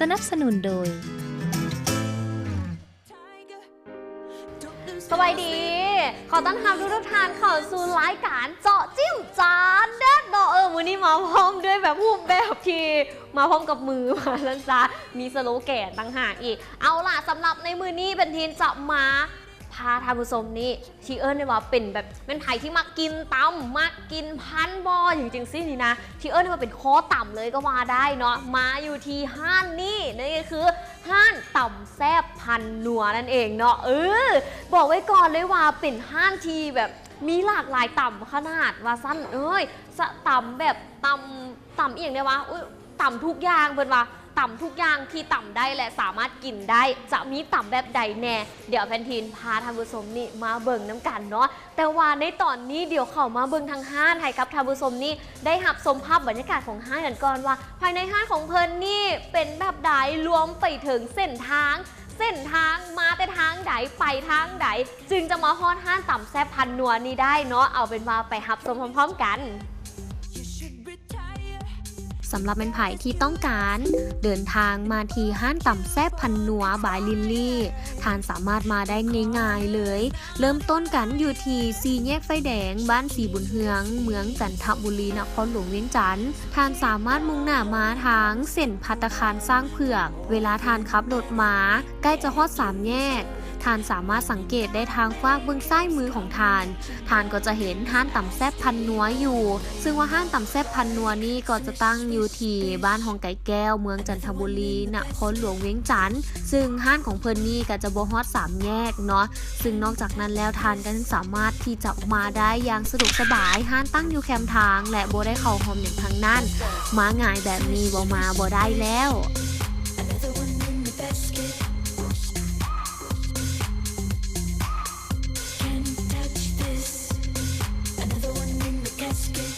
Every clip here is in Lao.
ສະໜັບສະໜູນໂດຍ ສະບາຍດີ ຂໍຕ້ອນຮັບທຸກໆທ່ານເຂົ້າສູ່ລາຍການເຈາະຈິ້ມຈານເດັດເນາະ. ເອີ ມື້ນີ້ມາພ້ອມດ້ວຍແບບຮູບແບບທີ່ມາພ້ອມກັບມືວ່າຊັ້ນຊະ ມີສະໂລແກນຕ່າງຫາກອີກ. ເອົາລະ ສຳລັບໃນມື້ນີ້ແພນທີນຈະມາພາທ່ານຜູ້ຊົມນີ້ ທີ່ເອີ້ນໄດ້ວ່າເປັນແບບ ແມ່ນໃຜທີ່ມັກກິນຕຳ ມັກກິນພັນບໍ່ ຫຍັງຈັ່ງຊີ້ນີ້ນະ ທີ່ເອີ້ນໄດ້ວ່າເປັນຄໍຕຳເລີຍກໍວ່າໄດ້ເນາະ ມາຢູ່ທີ່ຮ້ານນີ້ ນັ້ນກໍຄືຮ້ານຕຳແຊບພັນນົວນັ້ນເອງເນາະ. ເອີ ບອກໄວ້ກ່ອນເລີຍວ່າເປັນຮ້ານທີ່ແບບມີຫຼາກຫຼາຍຕຳຂະໜາດວ່າຊັ້ນເອີຍ ສະ ຕຳແບບຕຳ ຕຳອີ່ຫຍັງແດ່ວະ ອຸ້ຍ ຕຳທຸກຢ່າງ ເພິ່ນວ່າຕຳທຸກຢ່າງທີ່ຕຳໄດ້ ແລະ ສາມາດກິນໄດ້ ຈະມີຕຳແບບໃດແດ່ ດຽວແພນທີນພາທ່ານຜູ້ຊົມນີ້ມາເບິ່ງນຳກັນເນາະ. ແຕ່ວ່າໃນຕອນນີ້ ດຽວເຂົ້າມາເບິ່ງທາງຮ້ານ ໃຫ້ກັບທ່ານຜູ້ຊົມນີ້ໄດ້ຮັບຊົມພາບບັນຍາກາດຂອງຮ້ານກັນກ່ອນວ່າ ພາຍໃນຮ້ານຂອງເພິ່ນນີ້ເປັນແບບໃດ ລວມໄປເຖິງເສັ້ນທາງ ເສັ້ນທາງມາແຕ່ທາງໃດ ໄປທາງໃດ ຈຶ່ງຈະມາຮອດຮ້ານຕຳແຊບພັນນົວນີ້ໄດ້ເນາະ. ເອົາເປັນວ່າໄປຮັບຊົມພ້ອມໆກັນ. ສຳລັບແມ່ນໃຜທີ່ຕ້ອງການເດີນທາງມາທີ່ຮ້ານຕຳແຊບພັນນົວບາຍລິນລີ ທ່ານສາມາດມາໄດ້ງ່າຍໆເລີຍ. ເລີ່ມຕົ້ນກັນຢູ່ທີ່ສີ່ແຍກໄຟແດງ ບ້ານສີບຸນເຮືອງ ເມືອງຈັນທະບູລີ ນະຄອນຫຼວງວຽງຈັນ. ທ່ານສາມາດມຸ່ງໜ້າມາທາງເສັ້ນພັດຕາຄານຊ້າງເຜືອກ. ເວລາທ່ານຂັບລົດມາ ໃກ້ຈະຮອດສາມແຍກ ທ່ານສາມາດສັງເກດໄດ້ທາງຟາກເບື້ອງຊ້າຍມືຂອງທ່ານ ທ່ານກໍຈະເຫັນຮ້ານຕຳແຊບພັນນົວຢູ່ ຊຶ່ງວ່າຮ້ານຕຳແຊບພັນນົວນີ້ກໍຈະຕັ້ງຢູ່ທີ່ບ້ານຮ່ອງໄກແກ້ວ ເມືອງຈັນທະບູລີ ນະຄອນຫຼວງວຽງຈັນ. ຊຶ່ງຮ້ານຂອງເພິ່ນນີ້ກໍຈະບໍ່ຮອດສາມແຍກເນາະ ຊຶ່ງນອກຈາກນັ້ນແລ້ວ ທ່ານກໍຍັງສາມາດທີ່ຈະມາໄດ້ຢ່າງສະດວກສະບາຍ. ຮ້ານຕັ້ງຢູ່ແຄມທາງ ແລະ ບໍ່ໄດ້ເຂົ້າຮ່ວມຫຍັງທັງນັ້ນ ມາງ່າຍແບບນີ້ບໍ່ມາບໍ່ໄດ້ແລ້ວ. Another one in the basket. Can't touch this. Another one in the casket.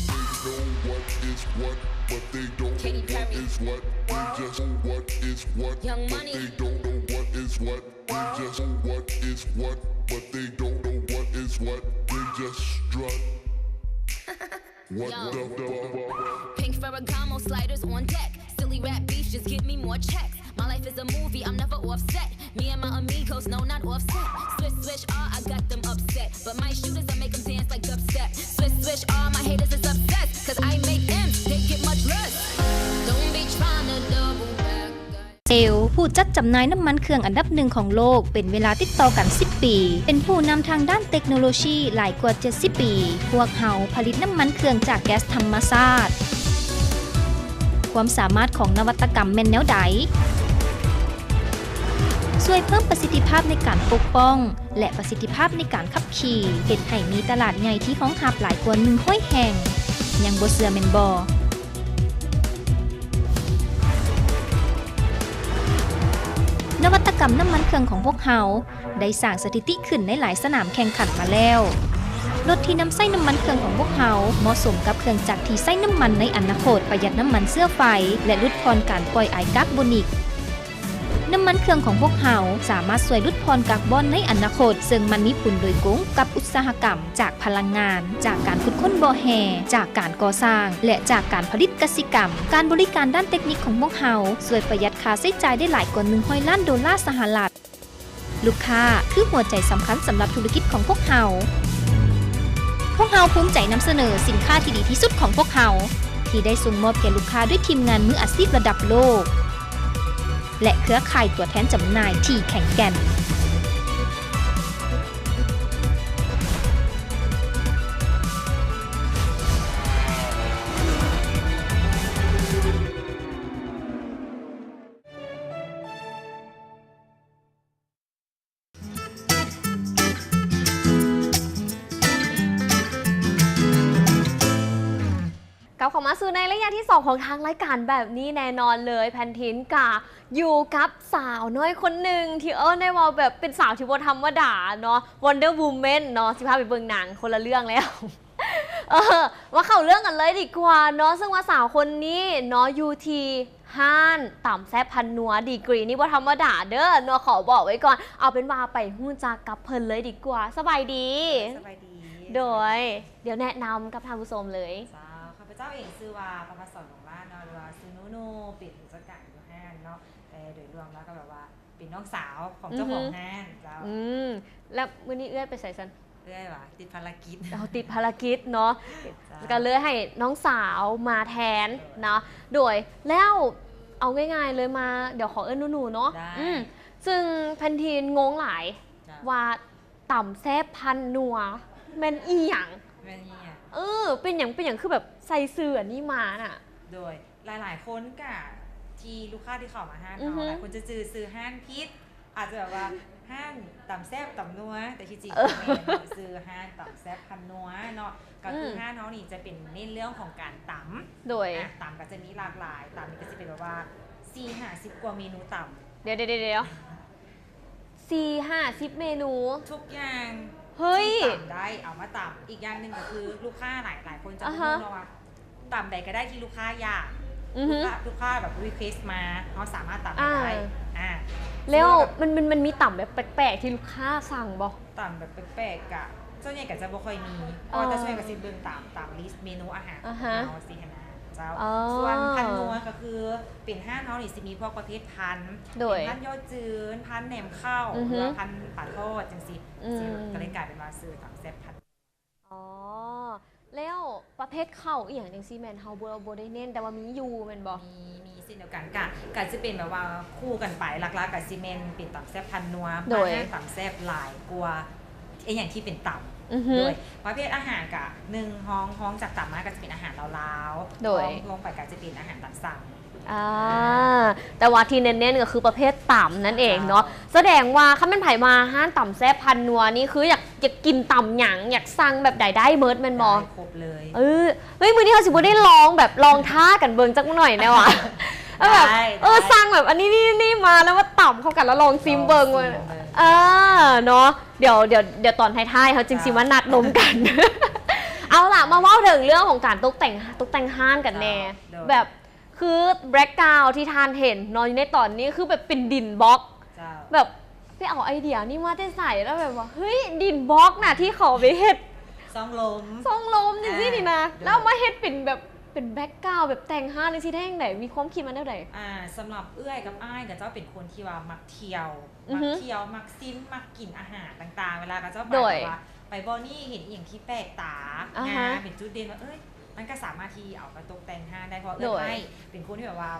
They know what is what, but they don't know what is what. They just know what is what, but they don't know what is what. They just know what is what, but they don't know what is what. They just strut. What the fuck? Pink Ferragamo sliders on deck. Silly rap beefs just get me more checks. My life is a movie, I'm never offset. Me and my amigos, no, not offset. Swish, swish, ah, I got them upset. But my shooters, I make 'em dance like dubstep. Swish, swish, ah, my haters is obsessed. 'Cause I make M's, they get much less. Don't be tryna double back. ເຊວ ຜູ້ຈັດຈຳໜ່າຍນ້ຳມັນເຄື່ອງອັນດັບໜຶ່ງຂອງໂລກ ເປັນເວລາຕິດຕໍ່ກັນສິບປີ ເປັນຜູ້ນຳທາງດ້ານເຕັກໂນໂລຊີຫຼາຍກວ່າເຈັດສິບປີ. ພວກເຮົາຜະລິດນ້ຳມັນເຄື່ອງຈາກແກັສທຳມະຊາດ. ຄວາມສາມາດຂອງນະວັດຕະກຳແມ່ນແນວໃດ? ຊ່ວຍເພີ່ມປະສິດທິພາບໃນການປົກປ້ອງ ແລະ ປະສິດທິພາບໃນການຂັບຂີ່ ເຮັດໃຫ້ມີຕະຫຼາດໃຫຍ່ທີ່ຮອງຮັບຫຼາຍກວ່າໜຶ່ງຮ້ອຍແຫ່ງ. ຍັງບໍ່ເຊື່ອແມ່ນບໍ່? ນະວັດຕະກຳນ້ຳມັນເຄື່ອງຂອງພວກເຮົາໄດ້ສ້າງສະຖິຕິຂຶ້ນໃນຫຼາຍສະໜາມແຂ່ງຂັນມາແລ້ວ. ລົດທີ່ນຳໃຊ້ນ້ຳມັນເຄື່ອງຂອງພວກເຮົາເໝາະສົມກັບເຄື່ອງຈັກທີ່ໃຊ້ນ້ຳມັນໃນອະນາຄົດ, ປະຢັດນ້ຳມັນເຊື້ອໄຟ ແລະ ຫຼຸດຜ່ອນການປ່ອຍອາຍກາກໂບນິກ. ນ້ຳມັນເຄື່ອງຂອງພວກເຮົາສາມາດຊ່ວຍຫຼຸດຜ່ອນກາກບອນໃນອະນາຄົດ, ເຊິ່ງມັນມີຜົນໂດຍກົງກັບອຸດສາຫະກຳ, ຈາກພະລັງງານ, ຈາກການຂຸດຄົ້ນບໍ່ແຮ່, ຈາກການກໍ່ສ້າງ ແລະ ຈາກການຜະລິດກະສິກຳ. ການບໍລິການດ້ານເຕັກນິກຂອງພວກເຮົາຊ່ວຍປະຢັດຄ່າໃຊ້ຈ່າຍໄດ້ຫຼາຍກວ່າໜຶ່ງຮ້ອຍລ້ານໂດລາສະຫະລັດ. ລູກຄ້າຄືຫົວໃຈສຳຄັນສຳລັບທຸລະກິດຂອງພວກເຮົາ. ພວກເຮົາພູມໃຈນຳສະເໜີສິນຄ້າທີ່ດີທີ່ສຸດຂອງພວກເຮົາ ທີ່ໄດ້ສົ່ງມອບແກ່ລູກຄ້າດ້ວຍທີມງານມືອາຊີບລະດັບໂລກ ແລະ ເຄືອຂ່າຍຕົວແທນຈຳໜ່າຍທີ່ແຂງແກ່ນ. ກັບເຂົ້າມາສູ່ໃນໄລຍະທີສອງຂອງທາງລາຍການແບບນີ້ ແນ່ນອນເລີຍ ແພນທີນກະຢູ່ກັບສາວນ້ອຍຄົນໜຶ່ງທີ່ເອີ້ນໄດ້ວ່າແບບເປັນສາວທີ່ບໍ່ທຳມະດາເນາະ Wonder Woman ເນາະ ຊິພາໄປເບິ່ງໜັງຄົນລະເລື່ອງແລ້ວ. ເອີ ມາເຂົ້າເລື່ອງກັນເລີຍດີກວ່າເນາະ ເຊິ່ງວ່າສາວຄົນນີ້ເນາະ ຢູ່ທີ່ຮ້ານຕຳແຊບພັນນົວ ດີກຣີນີ້ບໍ່ທຳມະດາເດີເນາະ ຂໍບອກໄວ້ກ່ອນ. ເອົາເປັນວ່າໄປຮູ້ຈັກກັບເພິ່ນເລີຍດີກວ່າ. ສະບາຍດີ. ສະບາຍດີ. ໂດຍ ດຽວແນະນຳກັບທ່ານຜູ້ຊົມເລີຍ. ເຈົ້າ ຂ້າພະເຈົ້າເອງຊື່ວ່າ ປະພາສອນ ຫຼວງລ້ານ ເນາະ ເປັນຜູ້ຈັດການຢູ່ຮ້ານເນາະ ແຕ່ໂດຍລວມແລ້ວກໍແບບວ່າເປັນນ້ອງສາວຂອງເຈົ້າຂອງ ອືຮຶ ຮ້ານເຈົ້າ. ອືມ ແລ້ວມື້ນີ້ເອື້ອຍໄປໃສຊັ້ນ? ເອື້ອຍຫວາ ຕິດພາລະກິດ. ອໍ ຕິດພາລະກິດເນາະ ເຈົ້າ ກໍເລີຍໃຫ້ນ້ອງສາວມາແທນເນາະ. ໂດຍ ແລ້ວເອົາງ່າຍໆເລີຍ ມາ ດຽວຂໍເອີ້ນໜູໆເນາະ. ໄດ້. ອືມ ຊຶ່ງແພນທີນງົງຫຼາຍ ເຈົ້າ ວ່າ ຕຳແຊບພັນນົວ ແມ່ນອີ່ຫຍັງ? ແມ່ນອີ່ຫຍັງ? ເອີ ເປັນຫຍັງ ເປັນຫຍັງຄືແບບໃສ່ຊື່ອັນນີ້ມານະ? ໂດຍ ຫຼາຍໆຄົນກະ ທີ່ລູກຄ້າທີ່ເຂົ້າມາຮ້ານເຮົາ ອືຮຶ ຫຼາຍຄົນຈະຈື່ຊື່ຮ້ານຜິດ ອາດຈະແບບວ່າ ຮ້ານຕຳແຊບຕຳນົວ ແຕ່ທີ່ຈິງ ເອີ ແມ່ນຊື່ຮ້ານຕຳແຊບພັນນົວເນາະ. ກໍຄື ອືມ ຮ້ານເຮົານີ້ຈະເປັນເນັ້ນເລື່ອງຂອງການຕຳ. ໂດຍ ອາ ຕຳກໍຈະມີຫຼາກຫຼາຍ ຕຳນີ້ກໍຊິເປັນແບບວ່າ ສີ່ຫ້າສິບກວ່າເມນູຕຳ. ດຽວໆໆ ສີ່ຫ້າສິບເມນູ ທຸກຢ່າງ ເຮີ້ຍ ທີ່ຕຳໄດ້ເອົາມາຕຳ. ອີກຢ່າງໜຶ່ງກໍຄືລູກຄ້າຫຼາຍ ຫຼາຍຄົນຈະ ອາຮະ ບໍ່ຮູ້ເນາະວ່າ ຕຳໃດກໍໄດ້ທີ່ລູກຄ້າຢາກ ອືຮຶ ລູກຄ້າ ລູກຄ້າແບບ request ມາ ເຮົາສາມາດຕຳໃຫ້ໄດ້. ອາ ອາ ແລ້ວ ແລ້ວ ມັນ ມັນ ມັນມີຕຳແບບແປກໆທີ່ລູກຄ້າສັ່ງບໍ່? ຕຳແບບແປກໆ ກະ ສ່ວນໃຫຍ່ກໍຈະບໍ່ຄ່ອຍມີ ເພາະວ່າ ເອີ ສ່ວນໃຫຍ່ກໍຊິເບິ່ງຕາມ ຕາມ list ເມນູອາຫານ ອາຮະ ຂອງເຮົາຊີ້ຫັ້ນນະ. ເຈົ້າ. ອໍ ສ່ວນພັນນົວກໍຄືເປັນຮ້ານເຮົານີ້ຊິມີພວກປະເພດພັນ ໂດຍ ເປັນພັນຍົວຈືນ ພັນແໜມເຂົ້າ ອືຮຶ ຫຼືວ່າພັນປາທອດຈັ່ງຊີ້. ອືມ ຊິ ກໍເລີຍກາຍເປັນວ່າຊື່ຕຳແຊບພັນ. ອໍ ແລ້ວປະເພດເຂົ້າອີ່ຫຍັງຈັ່ງຊີ້ ແມ່ນເຮົາບໍ່ ບໍ່ໄດ້ເນັ້ນ ແຕ່ວ່າມີຢູ່ແມ່ນບໍ່? ມີ ມີເຊັ່ນດຽວກັນ ກະ ກະຊິເປັນແບບວ່າຄູ່ກັນໄປ ຫຼັກໆກະຊິແມ່ນເປັນຕຳແຊບພັນນົວ ໂດຍ ມາຮ້ານຕຳແຊບຫຼາຍກວ່າ ອີ່ຫຍັງທີ່ເປັນຕຳ. ອືຮຶ ໂດຍ ປະເພດອາຫານກະ ໜຶ່ງ ຮອງ ຮອງຈາກຕຳມາກໍຈະເປັນອາຫານລາວໆ ໂດຍ ຮອງລົງໄປກໍຈະເປັນອາຫານຕາມສັ່ງ. ອ່າ ອ່າ ແຕ່ວ່າທີ່ເນັ້ນໆກໍຄືປະເພດຕຳນັ້ນເອງເນາະ. ເຈົ້າ. ສະແດງວ່າຄັນແມ່ນໃຜມາຮ້ານຕຳແຊບພັນນົວນີ້ ຄືຢາກ ຢາກກິນຕຳຫຍັງ ຢາກສັ່ງແບບໃດໄດ້ໝົດແມ່ນບໍ່? ໄດ້ຄົບເລີຍ. ເອີ ເຮີ້ຍ ມື້ນີ້ເຮົາຊິບໍ່ໄດ້ລອງແບບລອງທ້າກັນເບິ່ງຈັກໜ້ອຍແນ່ຫວາ? ເອີ ແບບ ໄດ້ ເອີ ໄດ້ ສັ່ງແບບອັນນີ້ ນີ້ ນີ້ມາ ແລ້ວມາຕຳເຂົ້າກັນ ແລ້ວລອງຊິມເບິ່ງ ລອງຊິມເບິ່ງ ວ່າ ເອີ ເນາະ. ດຽວ ດຽວ ດຽວຕອນທ້າຍໆ ເຮົາຈຶ່ງຊິມານັດລົມກັນ. ເອົາລະ ມາເວົ້າເຖິງເລື່ອງຂອງການຕົກແຕ່ງ ຕົກແຕ່ງຮ້ານກັນແນ່. ເຈົ້າ ໂດຍ ແບບ ຄື background ທີ່ທ່ານເຫັນເນາະ ຢູ່ໃນຕອນນີ້ ຄືແບບເປັນດິນບລັອກ. ເຈົ້າ ແບບໄປເອົາໄອເດຍນີ້ມາແຕ່ໃສ? ແລ້ວແບບວ່າ ເຮີ້ຍ ດິນບລັອກນະ ທີ່ເຂົາໄປເຮັດຊ່ອງລົມ ຊ່ອງລົມຈັ່ງຊີ້ນີ້ນະ ອ່າ ໂດຍ ແລ້ວມາເຮັດເປັນແບບ ເປັນ background ແບບແຕ່ງຮ້ານຈັ່ງຊີ້ໄດ້ຈັ່ງໃດ? ມີຄວາມຄິດມາແນວໃດ? ອ່າ ສຳລັບເອື້ອຍກັບອ້າຍ ເຂົາເຈົ້າເປັນຄົນທີ່ວ່າມັກທ່ຽວ ອືຮຶ ມັກທ່ຽວ ມັກຊິມ ມັກກິນອາຫານຕ່າງໆ ເວລາເຂົາເຈົ້າໄປ ໂດຍ ແບບວ່າໄປບ່ອນນີ້ເຫັນອີ່ຫຍັງທີ່ແປກຕາ ອ່າຮະ ງາມ ເປັນຈຸດເດັ່ນ ວ່າ ເອີຍ ມັນກໍສາມາດທີ່ເອົາມາຕົກແຕ່ງຮ້ານໄດ້ ເພາະເອື້ອຍ ໂດຍ ອ້າຍເປັນຄົນທີ່ແບບວ່າ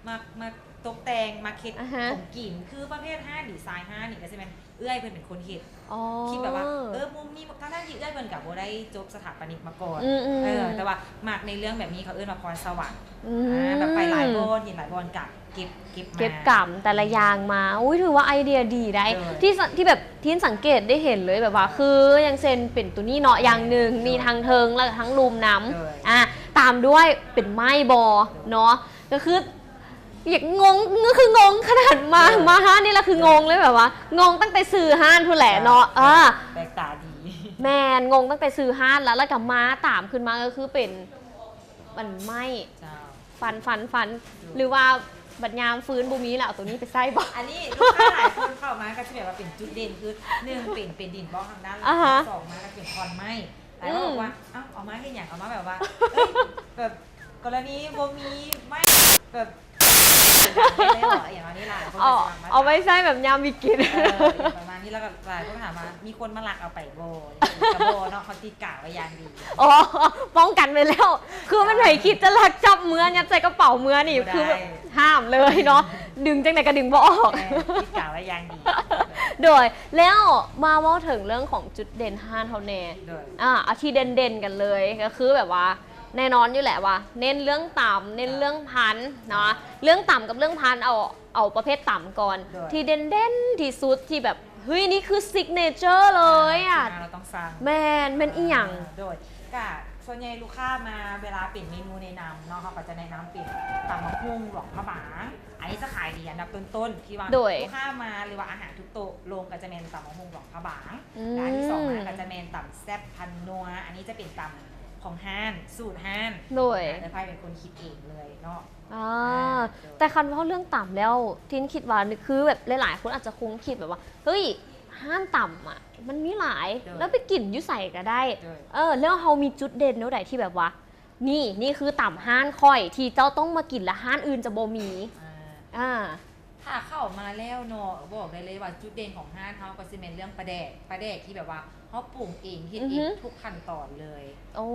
ມັກ ມັກຕົກແຕ່ງ ມັກເຮັດ ອ່າຮະ ຂອງກິນ ຄືປະເພດຮ້ານ ດີໄຊຮ້ານນີ້ກໍຊິແມ່ນເອື້ອຍເພິ່ນເປັນຄົນເຮັດ. ອໍ ຄິດແບບວ່າ ເອີ ມຸມນີ້ ທັງໆທີ່ເອື້ອຍເພິ່ນກໍບໍ່ໄດ້ຈົບສະຖາປະນິກມາກ່ອນ ອືມໆ ເອີ ແຕ່ວ່າມັກໃນເລື່ອງແບບນີ້ ເຂົາເອີ້ນວ່າພອນສະຫວັນ ອືມ ອ່າ ແບບໄປຫຼາຍບ່ອນ ເຫັນຫຼາຍບ່ອນກໍເກັບ ເກັບມາ ເກັບກຳແຕ່ລະຢ່າງມາ. ອຸ້ຍ ຖືວ່າໄອເດຍດີໄດ໋ ໂດຍ ທີ່ ທີ່ແບບທີ່ສັງເກດໄດ້ເຫັນເລີຍ ແບບວ່າ ຄື ຢ່າງເຊັ່ນເປັນໂຕນີ້ເນາະ ຢ່າງໜຶ່ງ ໂດຍ ມີທັງເທິງ ແລ້ວກໍທັງລຸ່ມນຳ ໂດຍ ອ່າ ຕາມດ້ວຍເປັນໄມ້ບໍ ໂດຍ ເນາະ ກໍຄື ຢາກງົງ ກໍຄືງົງຂະໜາດມາ ເອີ ມາຮ້ານນີ້ລະຄືງົງເລີຍ ແບບວ່າງົງຕັ້ງແຕ່ຊື່ຮ້ານພຸ້ນແຫຼະເນາະ ເອີ ເອີ ແປກຕາດີ ແມ່ນ ງົງຕັ້ງແຕ່ຊື່ຮ້ານລະ ແລ້ວກໍມາຕາມຂຶ້ນມາກໍຄືເປັນ ອັນ ໄມ້ ເຈົ້າ ຟັນ ຟັນ ຟັນ ຫຼືວ່າບັດຍາມຟືນບໍ່ມີລະ ເອົາໂຕນີ້ໄປໃຊ້ບໍ? ອັນນີ້ລູກຄ້າຫຼາຍຄົນເຂົ້າມາກໍຈະແບບວ່າເປັນຈຸດເດັ່ນ ຄື ໜຶ່ງ ເປັນ ເປັນດິນບລັອກທາງດ້ານຫຼັງ ອ່າຮະ ສອງ ມາກໍເປັນຂອນໄມ້ ແລ້ວເຂົາບອກວ່າ ອືມ ເອົ້າ ເອົາມາເຮັດຫຍັງ? ເອົາມາແບບວ່າ ເອີຍ ແບບ ກໍລະນີບໍ່ມີໄມ້ແບບ ເອົາໄວ້ໃຊ້ແບບຍາມວິກິດ ເອີ ປະມານນີ້ ແລ້ວກໍຫຼາຍຄົນຖາມວ່າ ມີຄົນມາລັກເອົາໄປບໍ່? ກໍບໍ່ເນາະ ເຂົາຕິດກາໄວ້ຢ່າງດີ. ອໍ ປ້ອງກັນໄວ້ແລ້ວ ຄືມັນໃຜຄິດຈະລັກຈັບເມືອ ຍັດໃສ່ກະເປົາເມືອນີ້ ຄືແບບຫ້າມເລີຍເນາະ ດຶງຈັ່ງໃດກໍດຶງບໍ່ອອກ ແມ່ນ ຕິດກາໄວ້ຢ່າງດີ. ໂດຍ ແລ້ວມາເວົ້າເຖິງເລື່ອງຂອງຈຸດເດັ່ນຮ້ານເຮົາແດ່ ໂດຍ ອ່າ ເອົາທີ່ເດັ່ນໆກັນເລີຍ ກໍຄືແບບວ່າ ແນ່ນອນຢູ່ແຫຼະວ່າເນັ້ນເລື່ອງຕຳ ເນັ້ນເລື່ອງພັນເນາະ ເລື່ອງຕຳກັບເລື່ອງພັນ ເອົາ ເອົາປະເພດຕຳກ່ອນ ໂດຍ ທີ່ເດັ່ນໆທີ່ສຸດ ທີ່ແບບ ເຮີ້ຍ ນີ້ຄື signature ເລີຍອະ ອ່າ ທີ່ມາເຮົາຕ້ອງສັ່ງ ແມ່ນ ແມ່ນອີ່ຫຍັງ? ອ່າ ໂດຍ ກະສ່ວນໃຫຍ່ລູກຄ້າມາ ເວລາເປັນເມນູແນະນຳເນາະ ເຮົາກໍຈະແນະນຳເປັນຕຳບັກຫຸ່ງຫຼວງພະບາງ ອັນນີ້ຈະຂາຍດີອັນດັບຕົ້ນໆ ທີ່ວ່າ ໂດຍ ລູກຄ້າມາ ຫຼືວ່າອາຫານທຸກໂຕະລົງ ກໍຈະແມ່ນຕຳບັກຫຸ່ງຫຼວງພະບາງ ອືມ ແລະ ອັນທີສອງມາກໍຈະແມ່ນຕຳແຊບພັນນົວ ອັນນີ້ຈະເປັນຕຳຂອງຮ້ານ ສູດຮ້ານ ໂດຍ ອ່າ ເອື້ອຍໄພເປັນຄົນຄິດເອງເລີຍເນາະ. ອ່າ ອ່າ ໂດຍ ແຕ່ຄັນເວົ້າເລື່ອງຕຳແລ້ວ ທິນຄິດວ່າ ຄືແບບຫຼາຍໆຄົນອາດຈະຄົງຄິດແບບວ່າ ເຮີ້ຍ ຮ້ານຕຳອະ ມັນມີຫຼາຍ ໂດຍ ແລ້ວໄປກິນຢູ່ໃສກໍໄດ້ ໂດຍ ເອີ ແລ້ວເຮົາມີຈຸດເດັ່ນແນວໃດທີ່ແບບວ່າ ນີ້ ນີ້ຄືຕຳຮ້ານຂ້ອຍທີ່ເຈົ້າຕ້ອງມາກິນ ແລະ ຮ້ານອື່ນຈະບໍ່ມີ. ອ່າ ອ່າ ຖ້າເຂົ້າມາແລ້ວເນາະ ບອກໄດ້ເລີຍວ່າຈຸດເດັ່ນຂອງຮ້ານເຮົາກໍຊິແມ່ນເລື່ອງປາແດກ ປາແດກທີ່ແບບວ່າເຮົາປຸງເອງ ເຮັດເອງ ອືຮຶ ທຸກຂັ້ນຕອນເລີຍ. ໂອ້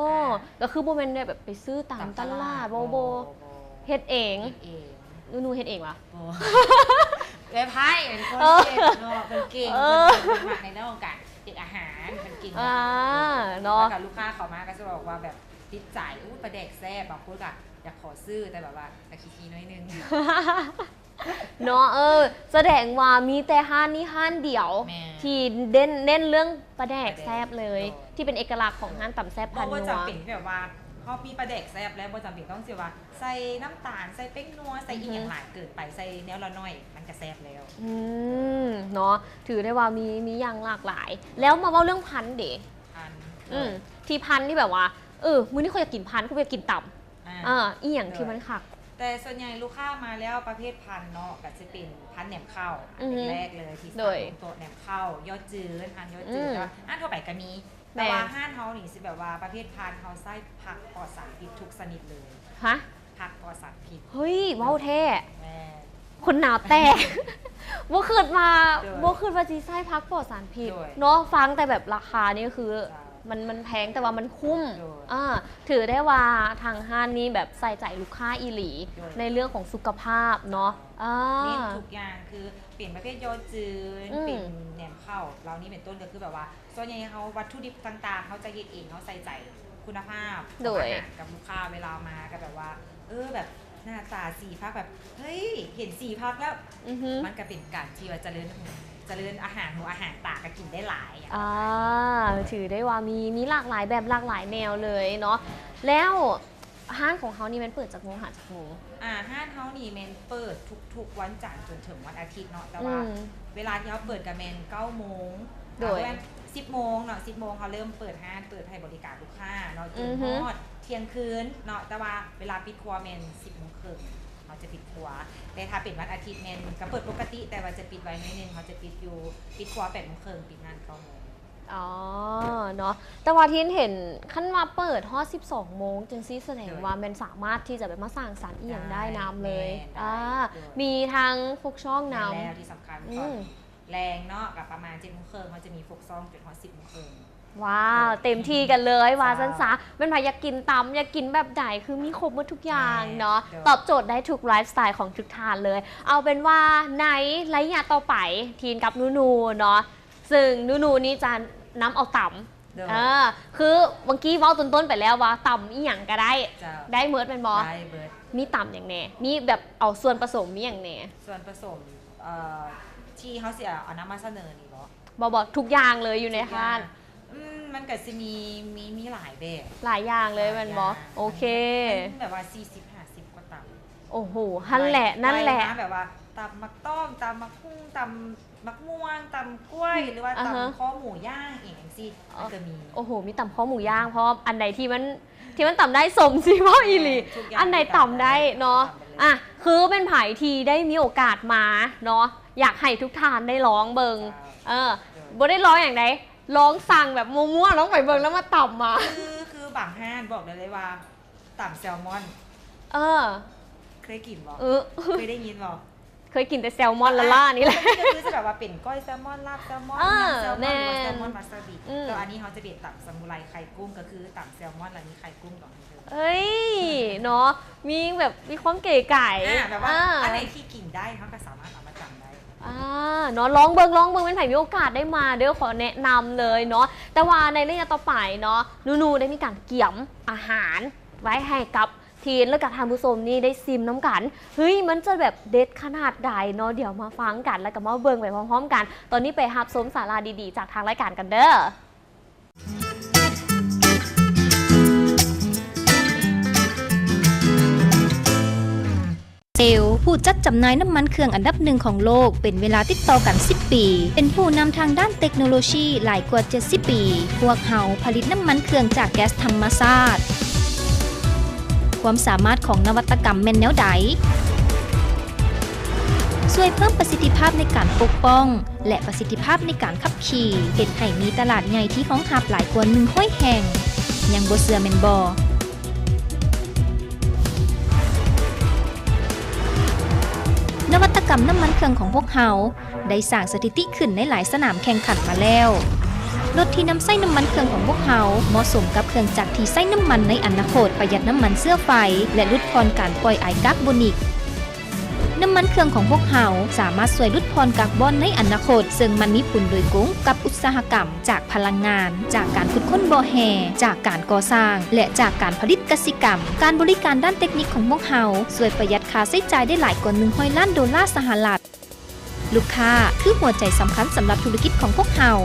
ອ່າ ກໍຄືບໍ່ແມ່ນແບບໄປຊື້ຕາມຕະຫຼາດ ຕາມຕະຫຼາດ ບໍ່ ບໍ່ ບໍ່ ບໍ່ ເຮັດເອງ ເຮັດເອງ. ນູໆເຮັດເອງຫວາ? ບໍ່ ເອື້ອຍໄພເປັນຄົນເຮັດເນາະ ເອີ ເພິ່ນເກັ່ງ ເອີ ເພິ່ນ ເພິ່ນມັກໃນເລື່ອງຂອງການເຮັດອາຫານ ເພິ່ນເກັ່ງ. ອ່າ ເນາະ ແລ້ວກໍລູກຄ້າເຂົ້າມາກໍຈະບອກວ່າແບບຕິດໃຈ ອູ້ ປາແດກແຊບ ບາງຄົນກໍຢາກຂໍຊື້ ແຕ່ແບບວ່າກໍຂີ້ໆໜ້ອຍໜຶ່ງ. ເນາະ ເອີ ສະແດງວ່າມີແຕ່ຮ້ານນີ້ຮ້ານດຽວ ແມ່ນ ທີ່ເນັ້ນ ເນັ້ນເລື່ອງປາແດກແຊບເລີຍ ປາແດກ ໂດຍ ທີ່ເປັນເອກະລັກຂອງຮ້ານຕຳແຊບພັນນົວ. ບໍ່ ບໍ່ຈຳເປັນທີ່ແບບວ່າເຮົາມີປາແດກແຊບແລ້ວ ບໍ່ຈຳເປັນຕ້ອງຊິວ່າໃສ່ນ້ຳຕານ ໃສ່ແປ້ງນົວ ໃສ່ອີ່ຫຍັງ ອືຮຶ ຫຼາຍເກີນໄປ ໃສ່ແນວລະໜ້ອຍມັນກະແຊບແລ້ວ. ອືມ ເນາະ ຖືໄດ້ວ່າມີ ມີຢ່າງຫຼາກຫຼາຍ. ແລ້ວມາເວົ້າເລື່ອງພັນເດ ພັນ ອືມ ໂດຍ ທີ່ພັນທີ່ແບບວ່າ ເອີ ມື້ນີ້ຂ້ອຍຢາກກິນພັນ ຂ້ອຍບໍ່ຢາກກິນຕຳ ອ່າ ເອີ ອີ່ຫຍັງທີ່ມັນຄັກ? ແຕ່ສ່ວນໃຫຍ່ລູກຄ້າມາແລ້ວປະເພດພັນເນາະ ກໍຈະເປັນພັນແໜມເຂົ້າ ອືຮຶ ອັນແລກເລີຍທີ່ ໂດຍ ສາມຕົວແໜມເຂົ້າ ຍອດຈືນ ຮ້ານຍອດຈືນ ອືມ ແລ້ວຮ້ານທົ່ວໄປກໍມີ ແຕ່ວ່າ ແມ່ນ ຮ້ານເຮົານີ້ຊິແບບວ່າປະເພດພັນ ເຮົາໃຊ້ຜັກປອດສານພິດທຸກຊະນິດເລີຍ. ຮະ? ຜັກປອດສານພິດ. ເຮີ້ຍ ເວົ້າແທ້? ແມ່ນ. ຂົນໜາວແຕກ ບໍ່ຄິດວ່າ ໂດຍ ບໍ່ຄິດວ່າຊິໃຊ້ຜັກປອດສານພິດ ໂດຍ ເນາະ. ຟັງແຕ່ແບບລາຄານີ້ຄື ເຈົ້າ ມັນ ມັນແພງ ແຕ່ວ່າມັນຄຸ້ມ ໂດຍ ອ່າ ຖືໄດ້ວ່າທາງຮ້ານນີ້ແບບໃສ່ໃຈລູກຄ້າອີ່ຫຼີ ໂດຍ ໃນເລື່ອງຂອງສຸຂະພາບເນາະ ເຈົ້າ ອ່າ ເນັ້ນທຸກຢ່າງ ຄືເປັນປະເພດຍອດຈືນ ອືມ ເປັນແໜມເຂົ້າເຫຼົ່ານີ້ເປັນຕົ້ນ ກໍຄືແບບວ່າ ສ່ວນໃຫຍ່ເຮົາ ວັດຖຸດິບຕ່າງໆ ເຮົາຈະເຮັດເອງ ເຮົາໃສ່ໃຈຄຸນນະພາບ ໂດຍ ຂອງອາຫານກັບລູກຄ້າ ເວລາມາກໍແບບວ່າ ເອີ ແບບໜ້າຕາສີຜັກແບບ ເຮີ້ຍ ເຫັນສີຜັກແລ້ວ ອືຮຶ ມັນກໍເປັນການທີ່ວ່າຈະເລີນ ຈະເລີນອາຫານຫູອາຫານຕາ ກໍກິນໄດ້ຫຼາຍ ອ່າ ຖືໄດ້ວ່າມີ ມີຫຼາກຫຼາຍແບບ ຫຼາກຫຼາຍແນວເລີຍເນາະ. ແລ້ວ ຮ້ານຂອງເຮົານີ້ແມ່ນເປີດຈັກໂມງຫາຈັກໂມງ? ອ່າ ຮ້ານເຮົານີ້ແມ່ນເປີດທຸກໆວັນຈັນຈົນເຖິງວັນອາທິດເນາະ ແຕ່ວ່າ ອືມ ເວລາທີ່ເຮົາເປີດກໍແມ່ນເກົ້າໂມງ ໂດຍ ອ່າ ປະມານສິບໂມງເນາະ ສິບໂມງເຮົາເລີ່ມເປີດຮ້ານ ເປີດໃຫ້ບໍລິການລູກຄ້າເນາະ ຈົນ ອືຮຶ ຮອດທ່ຽງຄືນເນາະ ແຕ່ວ່າເວລາປິດຄົວແມ່ນສິບໂມງເຄິ່ງ ເຮົາຈະປິດຄົວ. ແຕ່ຖ້າເປັນວັນອາທິດແມ່ນກໍເປີດປົກກະຕິ ແຕ່ວ່າຈະປິດໄວໜ້ອຍໜຶ່ງ ເຮົາຈະປິດຢູ່ ປິດຄົວແປດໂມງເຄິ່ງ ປິດຮ້ານເກົ້າໂມງ. ອໍ ເນາະ ແຕ່ວ່າທີ່ເຫັນ ຄັນວ່າເປີດຮອດສິບສອງໂມງຈັ່ງຊີ້ ສະແດງ ໂດຍ ວ່າແມ່ນສາມາດທີ່ຈະແບບມາສ້າງສັນອີ່ຫຍັງໄດ້ນຳເລີຍ ແມ່ນ ອ່າ ໂດຍ ມີທັງຟົກຊອງນຳ ແມ່ນແລ້ວ ທີ່ສຳຄັນ ອືມ ຕອນແລງເນາະ ກໍປະມານເຈັດໂມງເຄິ່ງ ເຮົາຈະມີຟົກຊອງຈົນຮອດສິບໂມງເຄິ່ງ. ວ້າວ ໂດຍ ເຕັມທີ່ກັນເລີຍ ວ່າຊັ້ນຊະ ເຈົ້າ ແມ່ນໃຜຢາກກິນຕຳ ຢາກກິນແບບໃດ ຄືມີຄົບໝົດທຸກຢ່າງເນາະ ແມ່ນ ໂດຍ ຕອບໂຈດໄດ້ທຸກໄລຟ໌ສະໄຕຂອງທຸກທ່ານເລີຍ. ເອົາເປັນວ່າໃນໄລຍະຕໍ່ໄປ ທີນກັບນູນູເນາະ ເຊິ່ງນູນູນີ້ຈະນຳເອົາຕຳ ໂດຍ ເອີ ຄືເມື່ອກີ້ເວົ້າຕົ້ນໆໄປແລ້ວວ່າຕຳອີ່ຫຍັງກໍໄດ້ ເຈົ້າ ໄດ້ໝົດແມ່ນບໍ່? ໄດ້ເບິດ. ມີຕຳຫຍັງແດ່? ມີແບບເອົາສ່ວນປະສົມມີຫຍັງແດ່? ສ່ວນປະສົມ ເອີ ທີ່ເຮົາຊິເອົານຳມາສະເໜີນີ້ບໍ? ບໍ່ ບໍ່ ທຸກຢ່າງເລີຍຢູ່ໃນຮ້ານ ອືມ ມັນກໍຊິມີ ມີ ມີຫຼາຍແບບ ຫຼາຍຢ່າງເລີຍແມ່ນບໍ່? ໂອເຄ ມັນແບບວ່າສີ່ສິບຫ້າສິບກວ່າຕຳ. ໂອ້ໂຫ ຫັ້ນແຫຼະ ນັ້ນແຫຼະ ໄລ່ມາແບບວ່າຕຳໝາກຕ້ອງ ຕຳໝາກຫຸ່ງ ຕຳ ໝາກມ່ວງ ຕຳກ້ວຍ ອືມ ຫຼືວ່າ ອ່າຮະ ຕຳຄໍໝູຍ່າງອີ່ຫຍັງຈັ່ງຊີ້ ມັນກໍມີ. ໂອ້ໂຫ ມີຕຳຄໍໝູຍ່າງ ເພາະວ່າອັນໃດທີ່ມັນ ທີ່ມັນຕຳໄດ້ ສົມຊິເວົ້າອີ່ຫຼີ ແມ່ນ ທຸກຢ່າງ ອັນໃດຕຳໄດ້ເນາະ ຕຳໄດ້ເລີຍ ອ່ະ ຄືແມ່ນໃຜທີ່ໄດ້ມີໂອກາດມາເນາະ ຢາກໃຫ້ທຸກທ່ານໄດ້ລອງເບິ່ງ ເຈົ້າ ເອີ ໂດຍ ບໍ່ໄດ້ລອງຫຍັງໃດ ລອງສັ່ງແບບມົ້ວໆ ລອງໄປເບິ່ງແລ້ວມາຕຳມາ ຄື ຄືບາງຮ້ານບອກໄດ້ເລີຍວ່າ ຕຳແຊລມອນ ເອີ ເຄີຍກິນບໍ່? ເອີ ເຄີຍໄດ້ຍິນບໍ່? ເຄີຍກິນແຕ່ແຊລມອນລ້າໆນີ້ແຫຼະ ກໍຄືຈະແບບວ່າເປັນກ້ອຍແຊລມອນ ລາບແຊລມອນ ເອີ ຍຳແຊລມອນ ແມ່ນ ຫຼືວ່າແຊລມອນວາຊາບິ ອືມ ແຕ່ວ່າອັນນີ້ເຮົາຈະເປັນຕຳສະມຸໄຣໄຂ່ກຸ້ງ ກໍຄືຕຳແຊລມອນ ແລ້ວມີໄຂ່ກຸ້ງດອງຢູ່ເທິງ. ເອີຍ ເນາະ ມີແບບ ມີຄວາມເກໄກ່ ອ່າ ແບບວ່າ ອ່າ ອັນໃດທີ່ກິນໄດ້ ເຮົາກໍສາມາດເອົາມາຕຳໄດ້ ອ່າ ເນາະ ລອງເບິ່ງ ລອງເບິ່ງ ແມ່ນໃຜມີໂອກາດໄດ້ມາເດີ ຂໍແນະນຳເລີຍເນາະ ແຕ່ວ່າໃນໄລຍະຕໍ່ໄປເນາະ ນູນູໄດ້ມີການກຽມອາຫານ ໄວ້ໃຫ້ກັບທີນ ແລະກະທ່ານຜູ້ຊົມນີ້ໄດ້ຊິມນຳກັນ ເຮີ້ຍ ມັນຈະແບບເດັດຂະໜາດໃດເນາະ ດຽວມາຟັງກັນ ແລະກະມາເບິ່ງໄປພ້ອມໆກັນ. ຕອນນີ້ໄປຮັບຊົມສາລະດີໆຈາກທາງລາຍການກັນເດີ. ເຊວ ຜູ້ຈັດຈຳໜ່າຍນ້ຳມັນເຄື່ອງອັນດັບໜຶ່ງຂອງໂລກ ເປັນເວລາຕິດຕໍ່ກັນສິບປີ ເປັນຜູ້ນຳທາງດ້ານເຕັກໂນໂລຊີຫຼາຍກວ່າເຈັດສິບປີ. ພວກເຮົາຜະລິດນ້ຳມັນເຄື່ອງຈາກແກັສທຳມະຊາດ. ຄວາມສາມາດຂອງນະວັດຕະກຳແມ່ນແນວໃດ? ຊ່ວຍເພີ່ມປະສິດທິພາບໃນການປົກປ້ອງ ແລະ ປະສິດທິພາບໃນການຂັບຂີ່ ເຮັດໃຫ້ມີຕະຫຼາດໃຫຍ່ທີ່ຮອງຮັບຫຼາຍກວ່າໜຶ່ງຮ້ອຍແຫ່ງ. ຍັງບໍ່ເຊື່ອແມ່ນບໍ່? ຕຳນ້ຳມັນເຄື່ອງຂອງພວກເຮົາໄດ້ສ້າງສະຖິຕິຂຶ້ນໃນຫຼາຍສະໜາມແຂ່ງຂັນມາແລ້ວ. ລົດທີ່ນຳໃຊ້ນ້ຳມັນເຄື່ອງຂອງພວກເຮົາເໝາະສົມກັບເຄື່ອງຈັກທີ່ໃຊ້ນ້ຳມັນໃນອະນາຄົດ, ປະຢັດນ້ຳມັນເຊື້ອໄຟ ແລະ ຫຼຸດຜ່ອນການປ່ອຍອາຍກາກໂບນິກ. ນ້ຳມັນເຄື່ອງຂອງພວກເຮົາສາມາດຊ່ວຍຫຼຸດຜ່ອນກາກບອນໃນອະນາຄົດ, ເຊິ່ງມັນມີຜົນໂດຍກົງກັບອຸດສາຫະກຳ, ຈາກພະລັງງານ, ຈາກການຂຸດຄົ້ນບໍ່ແຮ່, ຈາກການກໍ່ສ້າງ ແລະ ຈາກການຜະລິດກະສິກຳ. ການບໍລິການດ້ານເຕັກນິກຂອງພວກເຮົາຊ່ວຍປະຢັດຄ່າໃຊ້ຈ່າຍໄດ້ຫຼາຍກວ່າໜຶ່ງຮ້ອຍລ້ານໂດລາສະຫະລັດ. ລູກຄ້າຄືຫົວໃຈສຳຄັນສຳລັບທຸລະກິດຂອງພວກເຮົາ.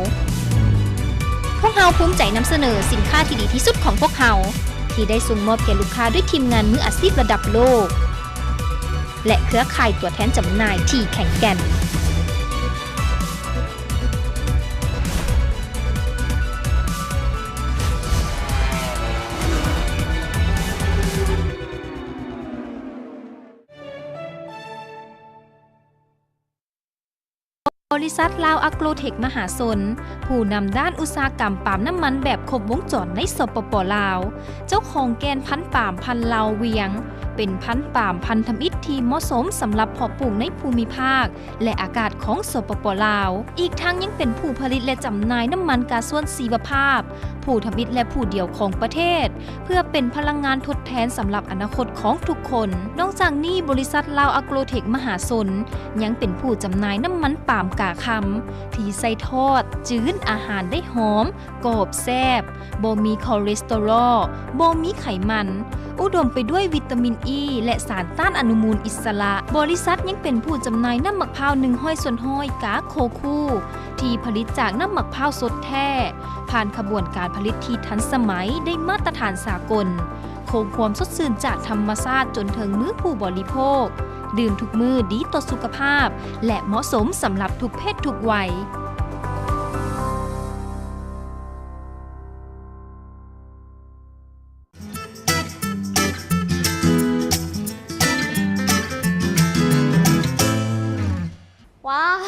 ພວກເຮົາພູມໃຈນຳສະເໜີສິນຄ້າທີ່ດີທີ່ສຸດຂອງພວກເຮົາ ທີ່ໄດ້ສົ່ງມອບແກ່ລູກຄ້າດ້ວຍທີມງານມືອາຊີບລະດັບໂລກ ແລະ ເຄືອຂ່າຍຕົວແທນຈຳໜ່າຍທີ່ແຂງແກ່ນ. ບໍລິສັດລາວອາໂກຣເທັກມະຫາຊົນ ຜູ້ນຳດ້ານອຸດສາຫະກຳປາມນ້ຳມັນແບບຄົບວົງຈອນໃນ ສປປ ລາວ, ເຈົ້າຂອງແກ່ນພັນປາມພັນລາວວຽງ ເປັນພັນປາມພັນທຳອິດທີ່ເໝາະສົມສຳລັບເພາະປູກໃນພູມິພາກ ແລະ ອາກາດຂອງ ສປປ ລາວ, ອີກທັງຍັງເປັນຜູ້ຜະລິດ ແລະ ຈຳໜ່າຍນ້ຳມັນກາຊວນຊີວະພາບ ຜູ້ທຳອິດ ແລະ ຜູ້ດຽວຂອງປະເທດ ເພື່ອເປັນພະລັງງານທົດແທນສຳລັບອະນາຄົດຂອງທຸກຄົນ. ນອກຈາກນີ້, ບໍລິສັດລາວອາໂກຣເທັກມະຫາຊົນ ຍັງເປັນຜູ້ຈຳໜ່າຍນ້ຳມັນປາມກາຄຳ ທີ່ໃສ່ທອດ, ຈືນອາຫານໄດ້ຫອມ, ກອບ, ແຊບ, ບໍ່ມີຄໍເລສເຕີຣໍ, ບໍ່ມີໄຂມັນ, ອຸດົມໄປດ້ວຍວິຕາມິນອີ ແລະ ສານຕ້ານອະນຸມູນອິດສະຫຼະ. ບໍລິສັດຍັງເປັນຜູ້ຈຳໜ່າຍນ້ຳໝາກພ້າວໜຶ່ງຮ້ອຍສ່ວນຮ້ອຍກາໂຄຄູ ທີ່ຜະລິດຈາກນ້ຳໝາກພ້າວສົດແທ້, ຜ່ານຂະບວນການຜະລິດທີ່ທັນສະໄໝ, ໄດ້ມາດຕະຖານສາກົນ, ຄົງຄວາມສົດຊື່ນຈາກທຳມະຊາດຈົນເຖິງມືຜູ້ບໍລິໂພກ, ດື່ມທຸກມື້ດີຕໍ່ສຸຂະພາບ ແລະ ເໝາະສົມສຳລັບທຸກເພດທຸກໄວ. ວ້າວ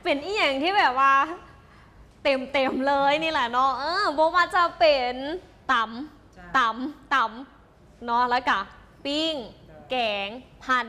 ເປັນອີ່ຫຍັງທີ່ແບບວ່າເຕັມໆເລີຍນີ້ແຫຼະເນາະ. ເອີ ບໍ່ວ່າຈະເປັນຕຳ ຕຳ ຕຳເນາະ ແລ້ວກະປີ້ງ ແກງ ພັນ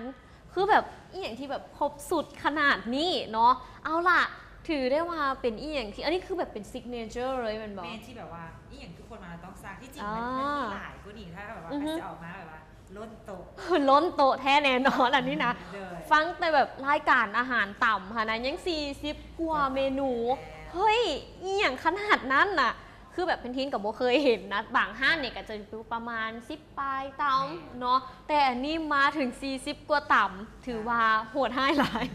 ຄືແບບອີ່ຫຍັງທີ່ແບບຄົບຊຸດຂະໜາດນີ້ເນາະ. ເອົາລະ ຖືໄດ້ວ່າເປັນອີ່ຫຍັງທີ່ ອັນນີ້ຄືແບບເປັນຊິກເນເຈີເລີຍແມ່ນບໍ່? ແມ່ນ ທີ່ແບບວ່າອີ່ຫຍັງທຸກຄົນມາຕ້ອງສັ່ງ. ທີ່ຈິງມັນ ອ່າ ມັນມີຫຼາຍກວ່ານີ້ ຖ້າແບບວ່າ ອືຮຶ ເຂົາຊິເອົາມາແບບວ່າ ລົ້ນໂຕະ ລົ້ນໂຕະແທ້ແນ່ນອນອັນນີ້ນະ. ໂດຍ ຟັງແຕ່ແບບລາຍການອາຫານຕຳຫັ້ນນະ ຍັງສີ່ສິບກວ່າເມນູ. ແມ່ນແລ້ວ ເຮີ້ຍ ອີ່ຫຍັງຂະໜາດນັ້ນນະ? ຄືແບບເພັນທີນກໍບໍ່ເຄີຍເຫັນນະ ບາງຮ້ານນີ້ກໍຈະຢູ່ປະມານສິບປາຍຕຳ ແມ່ນ ເນາະ ແຕ່ອັນນີ້ມາເຖິງສີ່ສິບກວ່າຕຳ ຖືວ່າໂຫດຮ້າຍຫຼາຍ.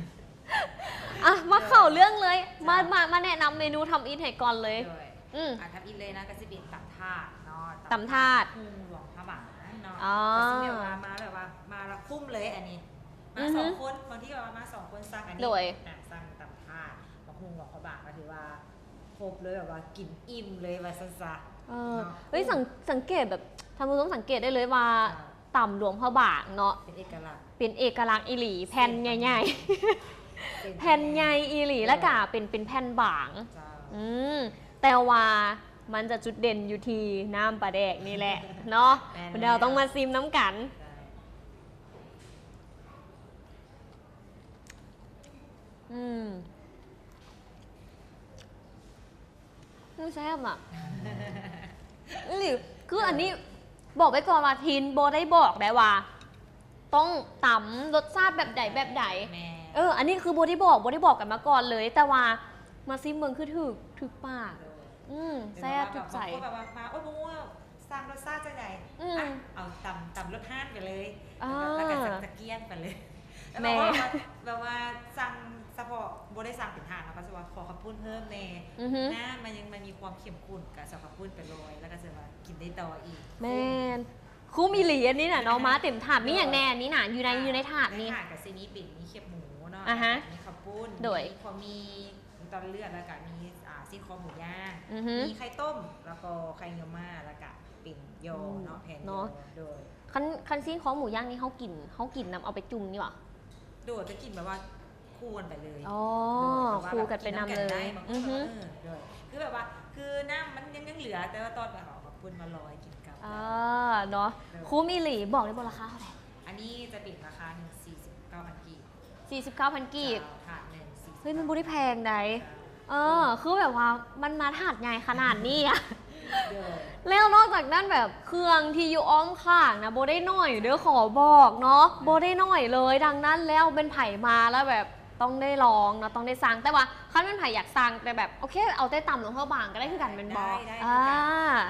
ອ່ະ ມາເຂົ້າເລື່ອງເລີຍ ເຈົ້າ ມາ ມາ ມາແນະນຳເມນູທຳອິດໃຫ້ກ່ອນເລີຍ. ໂດຍ ອືມ ອ່າ ທຳອິດເລີຍນະ ກໍຊິເປັນຕຳຖາດເນາະ ຕຳຖາດ ຕຳຖາດ ຫຸ່ງຫຼວງພະບາງເນາະ. ອໍ ກໍຊິແບບວ່າມາແບບວ່າມາລະຄຸ້ມເລີຍອັນນີ້ ມາ ອືຮຶ ສອງຄົນ ບາງທີແບບວ່າມາສອງຄົນສັ່ງອັນນີ້ ໂດຍ ອ່າ ສັ່ງຕຳຖາດ ໝາກຫຸ່ງຫຼວງພະບາງ ກໍຖືວ່າຄົບເລີຍ ແບບວ່າກິນອີ່ມເລີຍວ່າຊັ້ນຊະ. ເອີ ເນາະ ເອີຍ ສັງ ສັງເກດແບບ ທ່ານຜູ້ຊົມສັງເກດໄດ້ເລີຍວ່າ ເຈົ້າ ຕຳຫຼວງພະບາງເນາະ ເປັນເອກະລັກ ເປັນເອກະລັກອີ່ຫຼີ ເສັ້ນ ເສັ້ນໃຫຍ່ໆ ເສັ້ນ ແຜ່ນໃຫຍ່ອີ່ຫຼີ ແລ້ວກະເປັນ ເປັນແຜ່ນບາງ. ເຈົ້າ ອືມ ແຕ່ວ່າມັນຈະຈຸດເດັ່ນຢູ່ທີ່ນ້ຳປາແດກນີ້ແຫຼະເນາະ. ແມ່ນແລ້ວ ເຮົາຕ້ອງມາຊີມນຳກັນ. ເຈົ້າ ອືມ ອືມ ແຊບອະ ອີ່ຫຼີ. ຄືອັນນີ້ບອກໄວ້ກ່ອນວ່າ ທີນບໍ່ໄດ້ບອກໄດ້ວ່າ ຕ້ອງຕຳລົດຊາດແບບໃດແບບໃດ. ແມ່ນ ເອີ ອັນນີ້ຄືບໍ່ໄດ້ບອກ ບໍ່ໄດ້ບອກກັນມາກ່ອນເລີຍ ແຕ່ວ່າມາຊີມເບິ່ງຄືຖືກ ຖືກປາກ. ໂດຍ ອືມ ແຊບຖືກໃຈ. ແບບວ່າບາງຄົນແບບວ່າມາ ໂອ້ຍ ບໍ່ຮູ້ວ່າສັ່ງລົດຊາດຈັ່ງໃດ ອືມ ອ່ະ ເອົາຕຳ ຕຳລົດຮ້ານໄປເລີຍ. ອ່າ ແລ້ວກໍ ແລ້ວກໍຈະ ຈະກ້ຽງໄປເລີຍ. ແມ່ນ ແບບວ່າ ແບບວ່າສັ່ງສະເພາະ ບໍ່ໄດ້ສັ່ງເປັນຖາດເນາະ ກໍຈະວ່າຂໍເຂົ້າປຸ້ນເພີ່ມແດ່ ອືຮຶ ນະ ມັນຍັງ ມັນມີຄວາມເຂັ້ມຂຸ້ນ ກໍຈະເອົາເຂົ້າປຸ້ນໄປໂລຍ ແລ້ວກໍຈະວ່າກິນໄດ້ຕໍ່ອີກ. ແມ່ນ ຄຸ້ມອີ່ຫຼີອັນນີ້ນະເນາະ. ເອີ ມີຫຍັງແດ່ອັນນີ້ນະ ຢູ່ໃນ ເອີ ຢູ່ໃນຖາດນີ້? ໃນຖາດກໍຊິມີເປັນ ມີແຄບໝູເນາະ ອ່າຮະ ມີເຂົ້າປຸ້ນ ໂດຍ ມີ ມີຕົວເລືອກ ແລ້ວກະມີ ອ່າ ຊີ້ນຄໍໝູຍ່າງ ອືຮຶ ມີໄຂ່ຕົ້ມ ແລ້ວກໍໄຂ່ເຫຍື້ອມ້າ ແລ້ວກະເປັນຍໍ ອືມ ເນາະ ແຜ່ນ ເນາະ ຍໍ ໂດຍ. ຄັນ ຄັນຊີ້ນຄໍໝູຍ່າງນີ້ ເຮົາກິນ ເຮົາກິນນຳ ເອົາໄປຈຸ່ມນີ້ຫວາ? ໂດຍ ໄປກິນແບບວ່າຄູ່ກັນໄປເລີຍ. ອໍ ໂດຍ ແບບວ່າ ຄູ່ກັນໄປນຳເລີຍ. ບາງຄົນກໍກິນນຳກັນໄດ້ ບາງຄົນກໍ ອືຮຶ ເອີ ໂດຍ ຄືແບບວ່າ ຄືນ້ຳມັນຍັງ ຍັງເຫຼືອ ແຕ່ວ່າຕອນໄປເອົາເຂົ້າປຸ້ນມາລອຍກິນກັບ. ອ່າ ເນາະ ໂດຍ ຄຸ້ມອີ່ຫຼີ. ບອກໄດ້ບໍ່ລາຄາເທົ່າໃດ? ອັນນີ້ຈະເປັນລາຄາໜຶ່ງ ສີ່ສິບເກົ້າພັນກີບ. ສີ່ສິບເກົ້າພັນກີບ ເຈົ້າ ຖາດໜຶ່ງ ເຮີ້ຍ ມັນບໍ່ໄດ້ແພງໃດ໋ ເຈົ້າ ເອີ ຄືແບບວ່າມັນມາຖາດໃຫຍ່ຂະໜາດນີ້ອະ ໂດຍ ແລ້ວນອກຈາກນັ້ນແບບເຄື່ອງທີ່ຢູ່ອ້ອມຂ້າງນະ ບໍ່ໄດ້ໜ້ອຍເດີ້ ຂໍບອກເນາະ ບໍ່ໄດ້ໜ້ອຍເລີຍ. ດັ່ງນັ້ນແລ້ວແມ່ນໃຜມາແລ້ວແບບຕ້ອງໄດ້ລອງເນາະ ຕ້ອງໄດ້ສັ່ງ. ແຕ່ວ່າຄັນແມ່ນໃຜຢາກສັ່ງແຕ່ແບບ ໂອເຄ ເອົາແຕ່ຕຳຫຼວງພະບາງກໍໄດ້ຄືກັນແມ່ນບໍ່? ໄດ້ ໄດ້ ອ່າ ຄືກັນ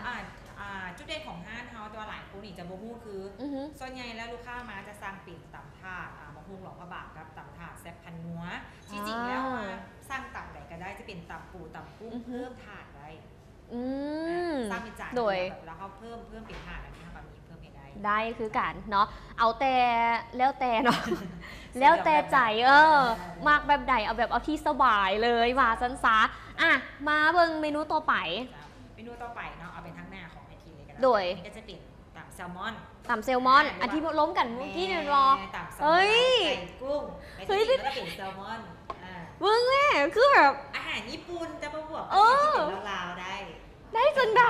ອ່າ ອ່າ ຈຸດເດັ່ນຂອງຮ້ານເຮົາ ແຕ່ວ່າຫຼາຍຄົນນີ້ຈະບໍ່ຮູ້ຄື ອືຮຶ ສ່ວນໃຫຍ່ແລ້ວລູກຄ້າມາຈະສັ່ງເປັນຕຳຖາດ ອ່າ ໝາກຫຸ່ງຫຼວງພະບາງກັບຕຳຖາດແຊບພັນນົວ. ທີ່ຈິງແລ້ວ ອ່າ ວ່າສັ່ງຕຳໃດກໍໄດ້ ຈະເປັນຕຳປູ ຕຳກຸ້ງ ອືຮຶ ເພີ່ມຖາດໄດ້ ອືມ ອ່າ ສັ່ງເປັນຈານ ໂດຍ ດຽວ ແບບເວລາເຮົາເພີ່ມ ເພີ່ມເປັນຖາດ ອັນນີ້ເຮົາກໍມີເພີ່ມໃຫ້ໄດ້ ໄດ້ຄືກັນເນາະ ເອົາແຕ່ ແລ້ວແຕ່ເນາະ ແລ້ວແຕ່ໃຈ ເອີ ເອີ ມັກແບບໃດ ເອົາແບບ ເອົາທີ່ສະບາຍເລີຍ ວ່າຊັ້ນຊະ. ອ່ະ ມາເບິ່ງເມນູຕໍ່ໄປ ເມນູຕໍ່ໄປເນາະ ເອົາເປັນທາງໜ້າຂອງເວທີເລີຍກໍໄດ້ ໂດຍ ອັນນີ້ກໍຈະເປັນ ຕຳແຊລມອນ ຕຳແຊລມອນ ອ່າ ອັນທີ່ລົມກັນເມື່ອກີ້ນີ້ແມ່ນບໍ່? ແມ່ນ ຕຳແຊລມອນ ເອີຍ ໃສ່ກຸ້ງ ແລ້ວ ເຮີ້ຍ ຈະກິນ ແລ້ວກໍເປັນແຊລມອນ ອ່າ ເບິ່ງແມ່ ຄືແບບອາຫານຍີ່ປຸ່ນ ຈະມາບວກກັບ ເອີ ອາຫານທີ່ເປັນລາວໆ ໄດ້ ໄດ້ຈັ່ງໃດ?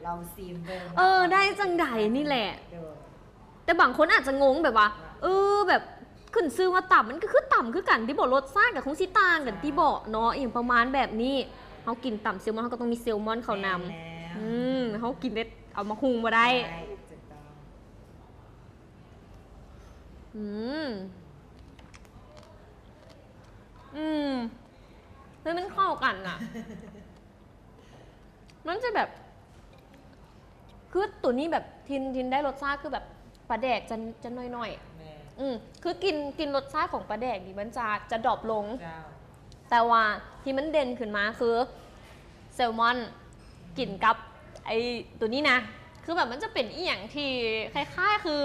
ລອງຊີມເບິ່ງ ເອີ ໄດ້ຈັ່ງໃດນີ້ແຫຼະ ໂດຍ ແຕ່ບາງຄົນອາດຈະງົງແບບວ່າ ວ່າ ເອີ ແບບຂຶ້ນຊື່ວ່າຕຳ ມັນກໍຄືຕຳຄືກັນຕິບໍ ລົດຊາດກໍຄົງຊິຕ່າງກັນຕິບໍເນາະ ອີ່ຫຍັງປະມານແບບນີ້. ເຮົາກິນຕຳແຊລມອນ ເຮົາກໍຕ້ອງມີແຊລມອນເຂົ້ານຳ ແມ່ນແລ້ວ ອືມ ເຮົາກິນແຕ່ ເອົາມາຫຸ່ງບໍ່ໄດ້ ບໍ່ໄດ້ ຖືກຕ້ອງ ອືມ ອືມ ເຮີ້ຍ ມັນເຂົ້າກັນນະ ມັນຈະແບບ ຄືໂຕນີ້ແບບທິນ ທິນໄດ້ລົດຊາດຄືແບບປາແດກຈະ ຈະໜ້ອຍໆ ແມ່ນ ອືມ ຄືກິນ ກິນລົດຊາດຂອງປາແດກນີ້ມັນຈະ ຈະດຣອບລົງ ເຈົ້າ ແຕ່ວ່າທີ່ມັນເດັ່ນຂຶ້ນມາຄືແຊລມອນ ກິນກັບໄອ້ໂຕນີ້ນະ ຄືແບບມັນຈະເປັນອີ່ຫຍັງທີ່ຄ້າຍໆຄື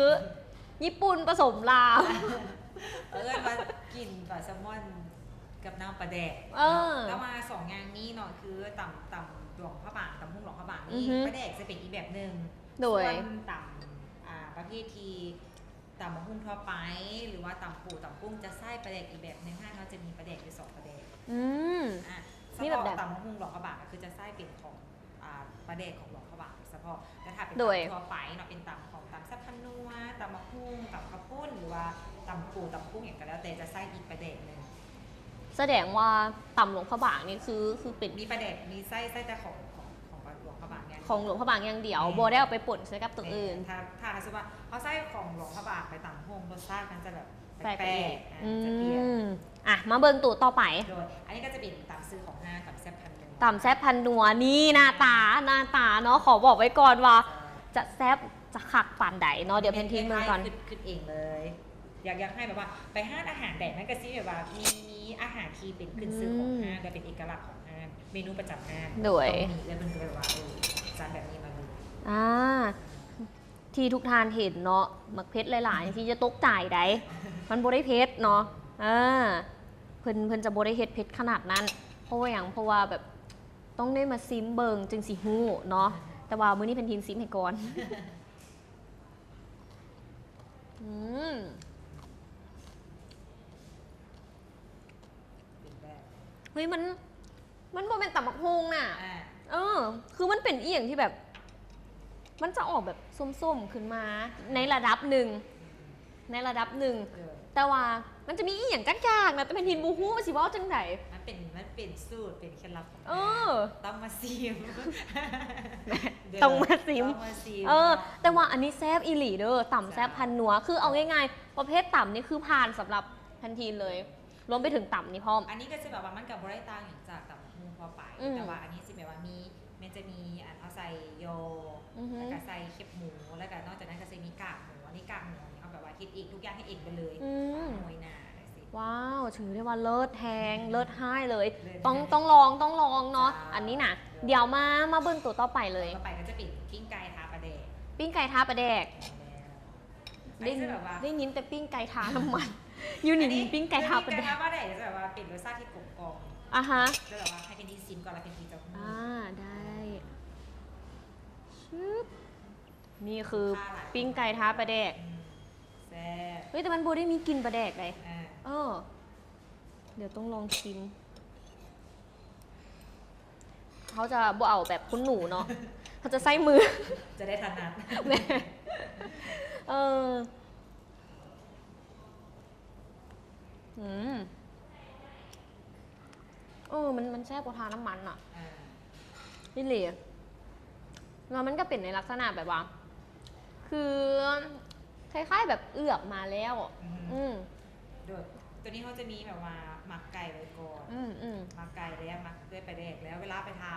ຍີ່ປຸ່ນປະສົມລາວ ເອີ້ນວ່າກິນປາແຊລມອນກັບນ້ຳປາແດກ ເອີ ເນາະ ແຕ່ວ່າສອງຢ່າງນີ້ເນາະ ຄືຕຳ ຕຳຫຼວງພະບາງ ຕຳຫຸ່ງຫຼວງພະບາງນີ້ ອືຮຶ ປາແດກຈະເປັນອີກແບບໜຶ່ງ ໂດຍ ສ່ວນຕຳ ອ່າ ປະເພດທີ່ ຕຳບັກຫຸ່ງທົ່ວໄປ ຫຼືວ່າຕຳປູຕຳກຸ້ງ ຈະໃຊ້ປາແດກອີກແບບໜຶ່ງ. ຮ້ານເຮົາຈະມີປາແດກຢູ່ສອງປາແດກ ອືມ ອ່າ ມີແບບໃດ? ສະເພາະຕຳບັກຫຸ່ງຫຼວງພະບາງ ກໍຄືຈະໃຊ້ເປັນຂອງ ອ່າ ປາແດກຂອງຫຼວງພະບາງໂດຍສະເພາະ ແຕ່ຖ້າເປັນ ໂດຍ ຕຳທົ່ວໄປເນາະ ເປັນຕຳຂອງ ຕຳແຊບພັນນົວ ຕຳບັກຫຸ່ງ ຕຳເຂົ້າປຸ້ນ ຫຼືວ່າຕຳປູຕຳກຸ້ງຫຍັງກໍແລ້ວແຕ່ ຈະໃຊ້ອີກປາແດກໜຶ່ງ. ສະແດງວ່າຕຳຫຼວງພະບາງນີ້ຄື ຄືເປັນ ມີປາແດກ ມີໃຊ້ ໃຊ້ແຕ່ຂອງ ຂອງ ຂອງຫຼວງພະບາງຢ່າງ ຂອງຫຼວງພະບາງຢ່າງດຽວ ແມ່ນ ບໍ່ໄດ້ເອົາໄປປົນໃສ່ກັບຕົວອື່ນ ແມ່ນ ຖ້າ ຖ້າສົມມຸດວ່າເຮົາໃຊ້ຂອງຫຼວງພະບາງໄປຕຳຫຸ່ງ ລົດຊາດມັນຈະແບບແປກໆ ອືມ ອ່າ ຈະປ່ຽນ ອ່ະ ມາເບິ່ງໂຕຕໍ່ໄປ ໂດຍ ອັນນີ້ກໍຈະເປັນຕາມຊື່ຂອງຮ້ານ ຕຳແຊບພັນນົວ ຕຳແຊບພັນນົວ ນີ້ໜ້າຕາ ໜ້າຕາເນາະ ຂໍບອກໄວ້ກ່ອນວ່າ ເຈົ້າ ຈະແຊບ ຈະຄັກປານໃດເນາະ ດຽວແພນທີນເບິ່ງກ່ອນ ເຮັດ ເຮັດເອງເລີຍ ຢາກ ຢາກໃຫ້ແບບວ່າໄປຮ້ານອາຫານໃດ ມັນກໍຊິແບບວ່າມີ ມີອາຫານທີ່ເປັນຂຶ້ນຊື່ຂອງຮ້ານ ອືມ ແລະເປັນເອກະລັກຂອງຮ້ານ ເມນູປະຈຳຮ້ານ ໂດຍ ຕ້ອງມີ ແລ້ວເພິ່ນກໍແບບວ່າ ເອີ ຈັດແບບນີ້ມາເລີຍ ອ່າ ທີ່ທຸກທ່ານເຫັນເນາະ ໝາກເຜັດຫຼາຍໆ ທີ່ຈະຕົກໃຈໃດ ມັນບໍ່ໄດ້ເຜັດເນາະ ເອີ ເພິ່ນ ເພິ່ນຈະບໍ່ໄດ້ເຮັດເຜັດຂະໜາດນັ້ນ ເພາະວ່າຫຍັງ ເພາະວ່າແບບຕ້ອງໄດ້ມາຊີມເບິ່ງຈຶ່ງຊິຮູ້ເນາະ ແຕ່ວ່າມື້ນີ້ແພນທີນຊີມໃຫ້ກ່ອນ ອືມ ເປັນແບບ ເຮີ້ຍ ມັນ ມັນບໍ່ແມ່ນຕຳບັກຫຸ່ງນະ ອ່າ ເອີ ຄືມັນເປັນອີ່ຫຍັງທີ່ແບບ ມັນຈະອອກແບບສົ້ມໆຂຶ້ນມາໃນລະດັບໜຶ່ງ ໃນລະດັບໜຶ່ງ ເອີ ແຕ່ວ່າມັນຈະມີອີ່ຫຍັງຈັກຢ່າງນະ ແຕ່ແພນທີນບໍ່ຮູ້ວ່າຊິເວົ້າຈັ່ງໃດ ມັນເປັນ ມັນເປັນສູດ ເປັນເຄັດລັບຂອງ ເອີ ຕ້ອງມາຊີມ ຕ້ອງມາຊີມ ຕ້ອງມາຊີມ ເອີ ເນາະ ແຕ່ວ່າອັນນີ້ແຊບອີ່ຫຼີເດີ ຕຳແຊບ ແຊບ ພັນນົວ ຄືເອົາງ່າຍໆ ປະເພດຕຳນີ້ຄືຜ່ານສຳລັບແພນທີນເລີຍ ລວມໄປເຖິງຕຳນີ້ພ້ອມ ອັນນີ້ກໍຊິແບບວ່າມັນກໍບໍ່ໄດ້ຕ່າງຫຍັງຈາກຕຳບັກຫຸ່ງທົ່ວໄປ ອືມ ແຕ່ວ່າອັນນີ້ຊິແບບວ່າມີ ແມ່ນຈະມີ ອັນ ເຮົາໃສ່ຍໍ ອືຮຶ ແລ້ວກໍໃສ່ແຄບໝູ ແລ້ວກໍນອກຈາກນັ້ນກໍຊິມີກາກໝູ ອັນນີ້ກາກໝູນີ້ເຮົາແບບວ່າເຮັດເອງ ທຸກຢ່າງເຮັດເອງໄປເລີຍ ອືມ ໂຮຍໜ້າຈັ່ງຊີ້ ວ້າວ ຖືໄດ້ວ່າເລີດແຮງ ເລີດຮ້າຍເລີຍ ເລີດ ຕ້ອງ ຕ້ອງລອງ ຕ້ອງລອງເນາະ ເຈົ້າ ອັນນີ້ນະ ເຈົ້າ ດຽວມາ ມາເບິ່ງໂຕຕໍ່ໄປເລີຍ ໂຕຕໍ່ໄປກໍຈະເປັນປີ້ງໄກ່ທາປາແດກ ປີ້ງໄก่ทาปลาแดก ແມ່ນແລ້ວ ໄດ້ ອັນນີ້ຈະແບບວ່າ ໄດ້ຍິນແຕ່ປີ້ງໄກ່ທານ້ຳມັນ ຢູ່ນີ້ ອັນນີ້ປີ້ງໄກ່ທາປາແດກ ປີ້ງໄກ່ທາປາແດກຈະແບບວ່າເປັນລົດຊາດທີ່ກົມກ່ອມ ອ່າຮະ ຈະແບບວ່າໃຫ້ເພນທີຊິມກ່ອນ ແລ້ວເພນທີຈະຮູ້ ອ່າ ໄດ້ ຊຶບ ນີ້ຄືປີ້ງໄກ່ທາປາແດກ ອືມ ແຊບ ເຮີ້ຍ ແຕ່ມັນບໍ່ໄດ້ມີກິ່ນປາແດກໃດ ອ່າ ເອີ ດຽວຕ້ອງລອງຊີມ ເຮົາຈະບໍ່ເອົາແບບຄຸນໜູເນາະ ເຮົາຈະໃຊ້ມື ຈະໄດ້ຖະໜັດ ແມ່ນ ເອີ. ອືມ ເອີ ມັນ ມັນແຊບກວ່າທານ້ຳມັນອະ ອ່າ ອີ່ຫຼີ. ແລ້ວມັນກໍເປັນໃນລັກສະນະແບບວ່າ ຄືຄ້າຍໆແບບເອືອບມາແລ້ວ. ອືມ ອືມ ໂດຍ ໂຕນີ້ເຮົາຈະມີແບບວ່າໝັກໄກ່ໄວ້ກ່ອນ. ອືມໆ ໝັກໄກ່ແລ້ວ ໝັກດ້ວຍປາແດກແລ້ວ ເວລາໄປທາ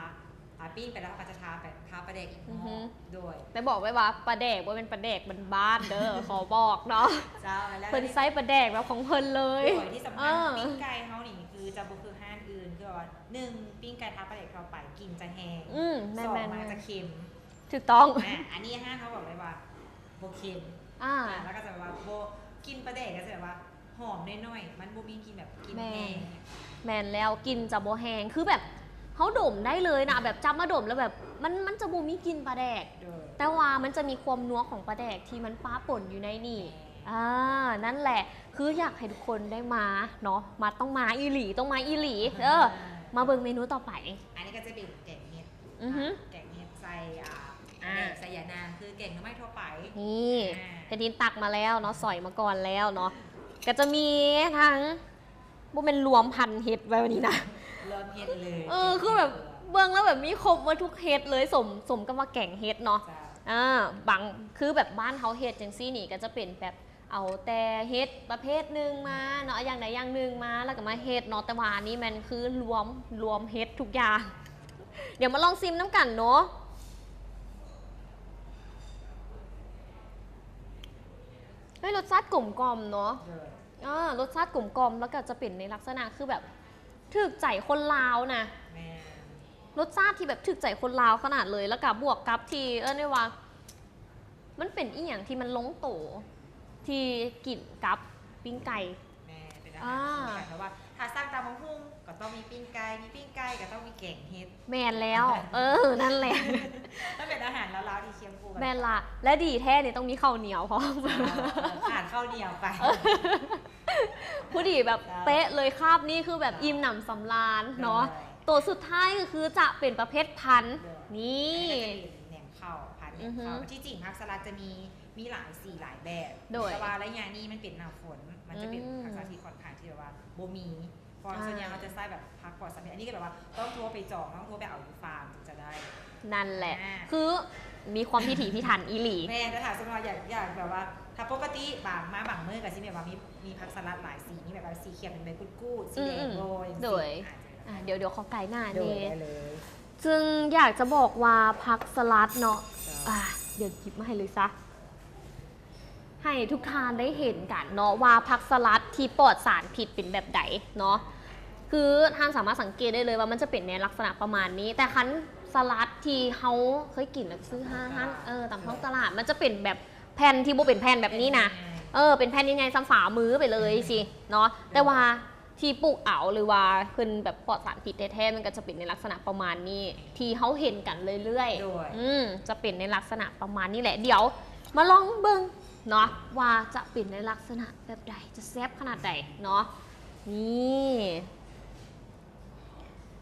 ອ່າ ປີ້ງໄປແລ້ວ ເຮົາກໍຈະທາໄປ ທາປາແດກອີກຮອບ. ອືຮຶ ໂດຍ ແຕ່ບອກໄວ້ວ່າປາແດກບໍ່ແມ່ນປາແດກບ້ານໆເດີ ຂໍບອກເນາະ. ເຈົ້າ ແລ້ວ ເພິ່ນໃຊ້ປາແດກແບບຂອງເພິ່ນເລີຍ. ໂດຍ ທີ່ສຳຄັນ ເອີ ປີ້ງໄກ່ເຮົານີ້ຄືຈະບໍ່ຄືຮ້ານອື່ນ ຄືວ່າ ໜຶ່ງ ປີ້ງໄກ່ທາປາແດກທົ່ວໄປ ກິ່ນຈະແຮງ. ອືມ ແມ່ນໆໆ ສອງ ມັນຈະເຄັມ. ຖືກຕ້ອງ. ອ່າ ອັນນີ້ຮ້ານເຮົາບອກເລີຍວ່າບໍ່ເຄັມ. ອ່າ ອ່າ ແລ້ວກໍຈະແບບວ່າບໍ່ ກິ່ນປາແດກກໍຈະແບບວ່າ ຫອມໜ້ອຍໆ ມັນບໍ່ມີກິ່ນແບບກິ່ນແຮງ. ແມ່ນແລ້ວ ກິ່ນຈະບໍ່ແຮງ ຄືແບບເຮົາດົມໄດ້ເລີຍນະ ແບບຈັບມາດົມແລ້ວແບບ ມັນ ມັນຈະບໍ່ມີກິ່ນປາແດກ ໂດຍ ແຕ່ວ່າມັນຈະມີຄວາມນົວຂອງປາແດກທີ່ມັນປະປົນຢູ່ໃນນີ້. ແມ່ນ ອ່າ ນັ້ນແຫຼະ ຄືຢາກໃຫ້ທຸກຄົນໄດ້ມາເນາະ ມາ ຕ້ອງມາອີ່ຫຼີ ຕ້ອງມາອີ່ຫຼີ. ເອີ ອ່າ ມາເບິ່ງເມນູຕໍ່ໄປ. ອັນນີ້ກໍຈະເປັນແກງເຫັດ. ອືຮຶ ອ່າ ແກງເຫັດໃສ່ ອ່າ ອ່າ ແບບໃສ່ຢານາງ ຄືແກງໜໍ່ໄມ້ທົ່ວໄປ. ນີ້ ອ່າ ແຜ່ນດິນຕັກມາແລ້ວເນາະ ສອຍມາກ່ອນແລ້ວເນາະ ກໍຈະມີທັງ ບໍ່ແມ່ນລວມພັນເຫັດໄວ້ວັນນີ້ນະ ລວມເຫັດເລີຍ. ເອີ ຄືແບບເບິ່ງແລ້ວແບບມີຄົບໝົດທຸກເຫັດເລີຍ ສົມ ສົມກັບວ່າແກງເຫັດເນາະ. ເຈົ້າ ອ່າ ບາງ ຄືແບບບ້ານເຮົາເຮັດຈັ່ງຊີ້ນີ້ ກໍຈະເປັນແບບ ເອົາແຕ່ເຫັດປະເພດໜຶ່ງມາເນາະ ຢ່າງໃດຢ່າງໜຶ່ງມາ ແລ້ວກໍມາເຮັດເນາະ ແຕ່ວ່າອັນນີ້ແມ່ນຄືລວມ ລວມເຫັດທຸກຢ່າງ. ດຽວມາລອງຊີມນຳກັນເນາະ. ເຮີ້ຍ ລົດຊາດກົມກ່ອມເນາະ. ເອີ ລົດຊາດກົມກ່ອມ ແລ້ວກໍຈະເປັນໃນລັກສະນະຄືແບບຖືກໃຈຄົນລາວນະ. ແມ່ນ ລົດຊາດທີ່ແບບຖືກໃຈຄົນລາວຂະໜາດເລີຍ ແລ້ວກໍບວກກັບທີ່ເອີ້ນໄດ້ວ່າ ມັນເປັນອີ່ຫຍັງທີ່ມັນລົງໂຕ ທີ່ກິນກັບປີ້ງໄກ່. ແມ່ນ ເປັນອາຫານ ອ່າ ຄູ່ກັນ ແບບວ່າຖ້າສັ່ງຕຳບັກຫຸ່ງກໍຕ້ອງມີປີ້ງໄກ່ ມີປີ້ງໄກ່ກໍຕ້ອງມີແກງເຫັດ. ແມ່ນແລ້ວ ເອີ ນັ້ນແຫຼະ ມັນເປັນອາຫານລາວໆທີ່ຄຽງຄູ່ກັນ. ແມ່ນລະ ແລະດີແທ້ນີ້ຕ້ອງມີເຂົ້າໜຽວພ້ອມ. ເຈົ້າ ຂາດເຂົ້າໜຽວໄປ ພໍດີແບບ ເຈົ້າ ເປະເລີຍ ຄາບນີ້ຄືແບບ ເຈົ້າ ອີ່ມໜຳສຳລານເນາະ. ໂດຍ ໂຕສຸດທ້າຍກໍຄືຈະເປັນປະເພດພັນ. ໂດຍ ນີ້ ອັນນີ້ກໍຈະເປັນແໜມ ເຂົ້າ ພັນແໜມເຂົ້າ. ອືຮຶ ທີ່ຈິງຜັກສະລັດຈະມີ ມີຫຼາຍສີຫຼາຍແບບ. ໂດຍ ແຕ່ວ່າໄລຍະນີ້ມັນເປັນໜ້າຝົນ ມັນຈະເປັນ ອືມ ຜັກສະລັດທີ່ຂ້ອນຂ້າງທີ່ແບບວ່າບໍ່ມີ ເພາະວ່າ ອ່າ ສ່ວນໃຫຍ່ເຮົາຈະໃຊ້ແບບຜັກປອດສານພິດ. ອັນນີ້ກໍແບບວ່າຕ້ອງໂທໄປຈອງ ຕ້ອງໂທໄປເອົາຢູ່ຟາມຈຶ່ງຈະໄດ້. ນັ້ນແຫຼະ ອ່າ ຄືມີຄວາມພິຖີພິຖັນອີ່ຫຼີ. ແມ່ນ ແຕ່ຖ້າສົມມຸດວ່າຢາກ ຢາກແບບວ່າ ຖ້າປົກກະຕິບາງ ມາບາງມື້ກໍຊິແບບວ່າມີ ມີຜັກສະລັດຫຼາຍສີ ມີແບບວ່າສີຂຽວເປັນໃບກຸດໆ ສີແດງ ອືມໆ ໂດຍ ຈັ່ງ ໂດຍ ຊີ້ ອ່າ ດຽວ ດຽວຂໍໄກໜ້າແດ່. ໄດ້ເລີຍ. ຊຶ່ງຢາກຈະບອກວ່າຜັກສະລັດເນາະ ເຈົ້າ ອ່າ ດຽວຫຍິບມາໃຫ້ເລີຍຊະ ໃຫ້ທຸກທ່ານໄດ້ເຫັນກັນເນາະວ່າຜັກສະລັດທີ່ປອດສານພິດເປັນແບບໃດເນາະ. ຄືທ່ານສາມາດສັງເກດໄດ້ເລີຍວ່າມັນຈະເປັນໃນລັກສະນະປະມານນີ້ ແຕ່ຄັນສະລັດທີ່ເຮົາເຄີຍກິນ ແລ້ວຊື້ຮ້ານ ຮ້ານ ເອີ ຕາມທ້ອງຕະຫຼາດ ມັນຈະເປັນແບບແຜ່ນທີ່ບໍ່ເປັນແຜ່ນແບບນີ້ນະ ເອີ ເປັນແຜ່ນໃຫຍ່ໆ ສ່ຳຝ່າມືໄປເລີຍຊີ້ເນາະ. ແຕ່ວ່າ ທີ່ປູກເອົາ ຫຼືວ່າເພິ່ນແບບປອດສານພິດແທ້ໆ ມັນກໍຈະເປັນໃນລັກສະນະປະມານນີ້ ທີ່ເຮົາເຫັນກັນເລື້ອຍໆ. ໂດຍ ອືມ ຈະເປັນໃນລັກສະນະປະມານນີ້ແຫຼະ. ດຽວມາລອງເບິ່ງເນາະ ວ່າຈະເປັນໃນລັກສະນະແບບໃດ ຈະແຊບຂະໜາດໃດເນາະ. ນີ້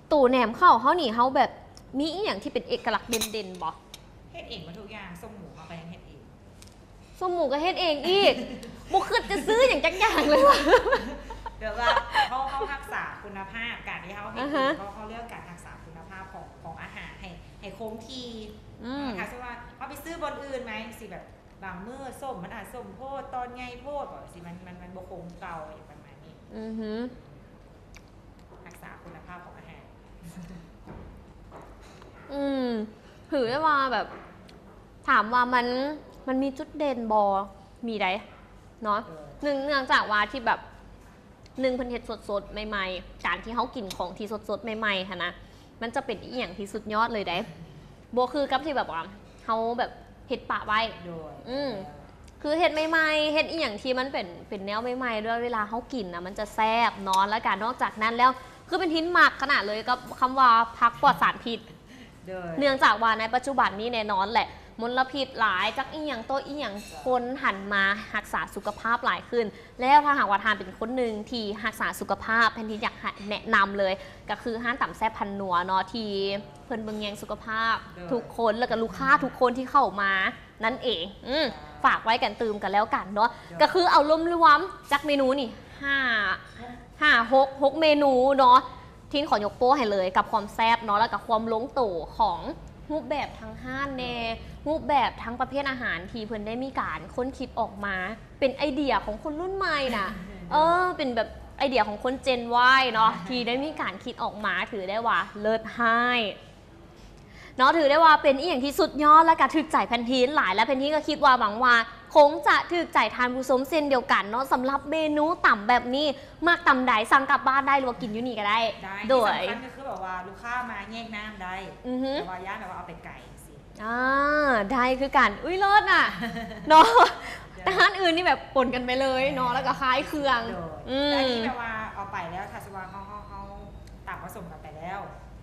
ໂຕແໜມເຂົ້າເຮົານີ້ ເຮົາແບບມີອີ່ຫຍັງທີ່ເປັນເອກະລັກເດັ່ນໆບໍ່? ເຮັດເອງໝົດທຸກຢ່າງ ສົ້ມໝູເຮົາກໍຍັງເຮັດເອງ. ສົ້ມໝູກໍເຮັດເອງອີກ ບໍ່ຄິດຈະຊື້ຫຍັງຈັກຢ່າງເລີຍຫວາ? ແບບວ່າເຮົາ ເຮົາຮັກສາຄຸນນະພາບ ການທີ່ເຮົາເຮັດເອງ ອ່າຮະ ເຮົາ ເຮົາເລືອກການຮັກສາຄຸນນະພາບຂອງ ຂອງອາຫານໃຫ້ ໃຫ້ຄົງທີ່. ອືມ ຖ້າສົມມຸດວ່າເຮົາໄປຊື້ບ່ອນອື່ນມາ ຊິແບບບາງມື້ສົ້ມມັນອາດສົ້ມໂພດ ຕອນໃຫຍ່ໂພດ ຈັ່ງຊີ້ ມັນ ມັນ ມັນບໍ່ຄົງເກົ່າ ຫຍັງປະມານນີ້. ອືຮຶ ຮັກສາຄຸນນະພາບຂອງອາຫານ. ອືມ ຖືໄດ້ວ່າແບບ ຖາມວ່າມັນ ມັນມີຈຸດເດັ່ນບໍ່? ມີໃດ໋ເນາະ. ເອີ ໜຶ່ງ ເນື່ອງຈາກວ່າທີ່ແບບ ໜຶ່ງ ເພິ່ນເຮັດສົດໆ ໃໝ່ໆ ການທີ່ເຮົາກິນຂອງທີ່ສົດໆ ໃໝ່ໆ ຫັ້ນນະ ມັນຈະເປັນອີ່ຫຍັງທີ່ສຸດຍອດເລີຍເດ້ ບໍ່ຄືກັບທີ່ແບບວ່າເຮົາແບບເຮັດປະໄວ້. ໂດຍ ອືມ ແມ່ນແລ້ວ ຄືເຮັດໃໝ່ໆ ເຮັດອີ່ຫຍັງທີ່ມັນເປັນ ເປັນແນວໃໝ່ໆ ດ້ວຍ ເວລາເຮົາກິນນະ ມັນຈະແຊບເນາະ. ແລ້ວກະນອກຈາກນັ້ນແລ້ວ ຄືແມ່ນທິນມັກຂະໜາດເລີຍກັບຄຳວ່າຜັກປອດສານພິດ. ໂດຍ ເນື່ອງຈາກວ່າໃນປັດຈຸບັນນີ້ແນ່ນອນແຫຼະ ມົນລະພິດຫຼາຍ ຈັກອີ່ຫຍັງໂຕອີ່ຫຍັງ ຄົນຫັນມາຮັກສາສຸຂະພາບຫຼາຍຂຶ້ນ. ແລ້ວຖ້າຫາກວ່າທ່ານເປັນຄົນໜຶ່ງທີ່ຮັກສາສຸຂະພາບ ແຜ່ນດິນຢາກໃຫ້ແນະນຳເລີຍ ກໍຄືຮ້ານຕຳແຊບພັນນົວເນາະ ທີ່ເພິ່ນເບິ່ງແຍງສຸຂະພາບ ໂດຍ ທຸກຄົນ ແລ້ວກໍລູກຄ້າທຸກຄົນທີ່ເຂົ້າມານັ້ນເອງ. ອືມ ຝາກໄວ້ກັນຕື່ມກັນແລ້ວກັນເນາະ. ໂດຍ ກໍຄືເອົາລວມໆ ຈັກເມນູນີ້ ຫ້າ ຫ້າ ຫົກ ຫົກເມນູເນາະ ທີ່ຂໍຍົກໂປ້ໃຫ້ເລີຍກັບຄວາມແຊບເນາະ ແລ້ວກໍຄວາມລົງໂຕຂອງຮູບແບບທາງຮ້ານແດ່ ຮູບແບບທາງປະເພດອາຫານທີ່ເພິ່ນໄດ້ມີການຄົ້ນຄິດອອກມາ ເປັນໄອເດຍຂອງຄົນລຸ້ນໃໝ່ນະ ເອີ ເປັນແບບໄອເດຍຂອງຄົນ Gen Y ເນາະ ທີ່ໄດ້ມີການຄິດອອກມາ ຖືໄດ້ວ່າເລີດຮ້າຍ ເນາະ ຖືໄດ້ວ່າເປັນອີ່ຫຍັງທີ່ສຸດຍອດ ແລະກະຖືກໃຈແພນທີນຫຼາຍ ແລະແພນທີນກໍຄິດວ່າ ຫວັງວ່າຄົງຈະຖືກໃຈທ່ານຜູ້ຊົມເຊັ່ນດຽວກັນເນາະ ສຳລັບເມນູຕຳແບບນີ້ ມັກຕຳໃດ ສັ່ງກັບບ້ານໄດ້ ຫຼືວ່າກິນຢູ່ນີ້ກໍໄດ້ ໄດ້ ໂດຍ ທີ່ສຳຄັນກໍຄືແບບວ່າລູກຄ້າມາແຍກນ້ຳໄດ້ ອືຮຶ ແຕ່ວ່າຢ້ານແບບວ່າເອົາໄປໄກຈັ່ງຊີ້ ອ່າ ໄດ້ຄືກັນ ອຸ້ຍ ເລີດນະ ເນາະ ແຕ່ຮ້ານອື່ນນີ້ແບບປົນກັນໄປເລີຍເນາະ ແລ້ວກໍຄ້າຍເຄື່ອງ ໂດຍ ອືມ ແຕ່ອັນນີ້ແບບວ່າເອົາໄປແລ້ວ ຖ້າສົມມຸດວ່າເຮົາ ເຮົາ ເຮົາຕຳປະສົມກັນໄປແລ້ວ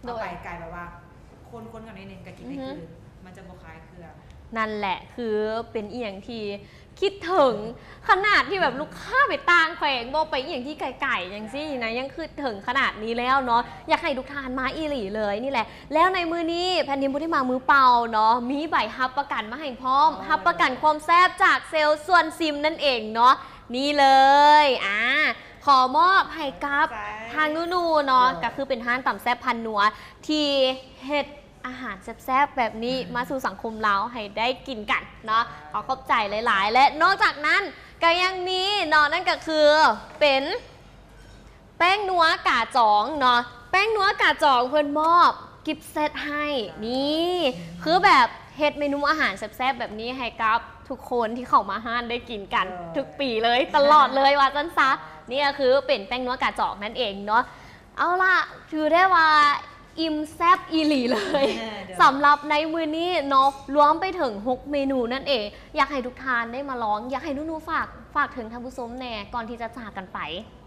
ໂດຍ ເອົາໄປກາຍແບບວ່າ ຄົນໆກັນໜ້ອຍໜຶ່ງກໍກິນໄດ້ຄືນ ອືຮຶ ມັນຈະບໍ່ຄ້າຍເຄື່ອງ ນັ້ນແຫຼະ ຄືເປັນອີ່ຫຍັງທີ່ຄິດເຖິງ ຂະໜາດທີ່ແບບລູກຄ້າໄປຕ່າງແຂວງບໍ ໄປອີ່ຫຍັງທີ່ໄກໆຈັ່ງຊີ້ນະ ຍັງຄິດເຖິງຂະໜາດນີ້ແລ້ວເນາະ ຢາກໃຫ້ທຸກທ່ານມາອີ່ຫຼີເລີຍນີ້ແຫຼະ ແລ້ວໃນມື້ນີ້ແພນທີນບໍ່ໄດ້ມາມືເປົ່າເນາະ ມີໃບຮັບປະກັນມາໃຫ້ພ້ອມ ໂອ້ຍ ຮັບປະກັນຄວາມແຊບຈາກເຊວຊວນຊິມນັ້ນເອງເນາະ ນີ້ເລີຍ ອ່າ ຂໍມອບໃຫ້ກັບ ໃສ່ ທາງນູນູເນາະ ໂດຍ ກໍຄືເປັນຮ້ານຕຳແຊບພັນນົວ ທີ່ເຮັດອາຫານແຊບໆແບບນີ້ ອືມ ມາສູ່ສັງຄົມລາວໃຫ້ໄດ້ກິນກັນເນາະ ໃຊ່ ຂໍຂອບໃຈຫຼາຍໆ ແລະນອກຈາກນັ້ນກໍຍັງມີເນາະ ນັ້ນກໍຄືເປັນແປ້ງນົວກາຈອງເນາະ ແປ້ງນົວກາຈອງເພິ່ນມອບກິບເຊັດໃຫ້ ນີ້ ຄືແບບເຮັດເມນູອາຫານແຊບໆແບບນີ້ໃຫ້ກັບ ທຸກຄົນທີ່ເຂົ້າມາຮ້ານໄດ້ກິນກັນ ເອີ ທຸກປີເລີຍ ຕະຫຼອດເລີຍວ່າຊັ້ນຊະ ນີ້ກໍຄືເປັນແປ້ງນົວກາຈອງນັ້ນເອງເນາະ ເອົາລະ ຖືໄດ້ວ່າອີ່ມແຊບອີ່ຫຼີເລີຍ ເອີ ໂດຍ ສຳລັບໃນມື້ນີ້ເນາະ ລວມໄປເຖິງຫົກເມນູນັ້ນເອງ ຢາກໃຫ້ທຸກທ່ານໄດ້ມາລອງ ຢາກໃຫ້ນູນູຝາກ ຝາກເຖິງທ່ານຜູ້ຊົມແດ່ ກ່ອນທີ່ຈະຈາກກັນໄປ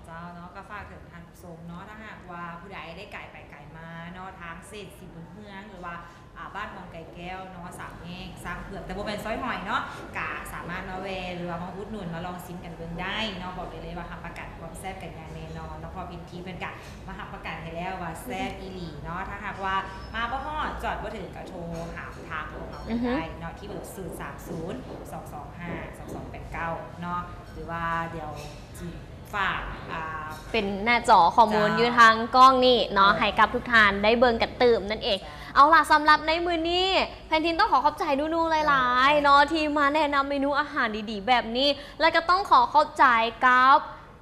ເຈົ້າເນາະ ກໍຝາກເຖິງທ່ານຜູ້ຊົມເນາະ ຖ້າຫາກວ່າຜູ້ໃດໄດ້ໄກໄປໄກມາເນາະ ທາງເຂດສີບຸນເຮືອງ ຫຼືວ່າ ອ່າ ບ້ານວັງໄກ່ແກ້ວເນາະ ສາມແຍກຊ້າງເຜືອກ ແຕ່ບໍ່ແມ່ນຊອຍຫອຍເນາະ ກະສາມາດມາແວ່ ຫຼືວ່າມາອຸດໜູນ ມາລອງຊິມກັນເບິ່ງໄດ້ເນາະ ບອກໄດ້ເລີຍວ່າຮັບປະກັນຄວາມແຊບກັນຢ່າງແນ່ນອນເນາະ ເພາະເປັນທີ່ເພິ່ນກະມາຮັບປະກັນໃຫ້ແລ້ວວ່າແຊບອີ່ຫຼີເນາະ ຖ້າຫາກວ່າມາບໍ່ຮອດ ຈອດບໍ່ເຖິງ ກະໂທຫາທາງພວກເຮົາໄດ້ເນາະ ທີ່ເບີ ສູນສາມສູນ ສອງສອງຫ້າ ສອງສອງແປດເກົ້າ ເນາະ ຫຼືວ່າດຽວຊິ ຝາກ ອ່າ ເປັນໜ້າຈໍຂໍ້ມູນ ເຈົ້າ ຢູ່ທາງກ້ອງນີ້ເນາະ ເອີ ໃຫ້ກັບທຸກທ່ານໄດ້ເບິ່ງກັນຕື່ມນັ້ນເອງ ເຈົ້າ ເອົາລະ ສຳລັບໃນມື້ນີ້ ແພນທີນຕ້ອງຂໍຂອບໃຈນູນູຫຼາຍໆເນາະ ເຈົ້າ ທີ່ມາແນະນຳເມນູອາຫານດີໆແບບນີ້ ແລະກໍຕ້ອງຂໍຂອບໃຈກັບ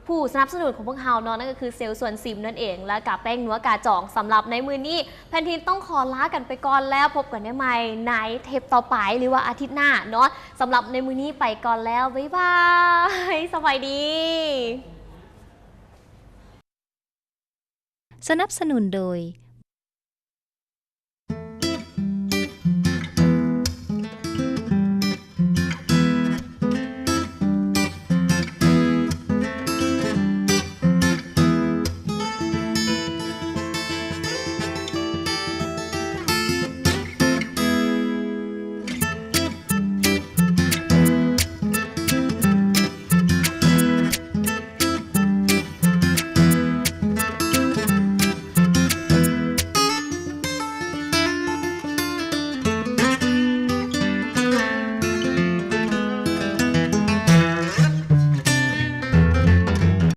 ຜູ້ສະໜັບສະໜູນຂອງພວກເຮົາເນາະ ນັ້ນກໍຄືເຊວຊວນຊິມນັ້ນເອງ ແລະກະແປ້ງນົວກາຈອງ ສຳລັບໃນມື້ນີ້ ແພນທີນຕ້ອງຂໍລາກັນໄປກ່ອນແລ້ວ ພົບກັນໄດ້ໃໝ່ໃນເທບຕໍ່ໄປ ຫຼືວ່າອາທິດໜ້າເນາະ ສຳລັບໃນມື້ນີ້ໄປກ່ອນແລ້ວ ບາຍບາຍ ສະບາຍດີ. ສະໜັບສະໜູນໂດຍ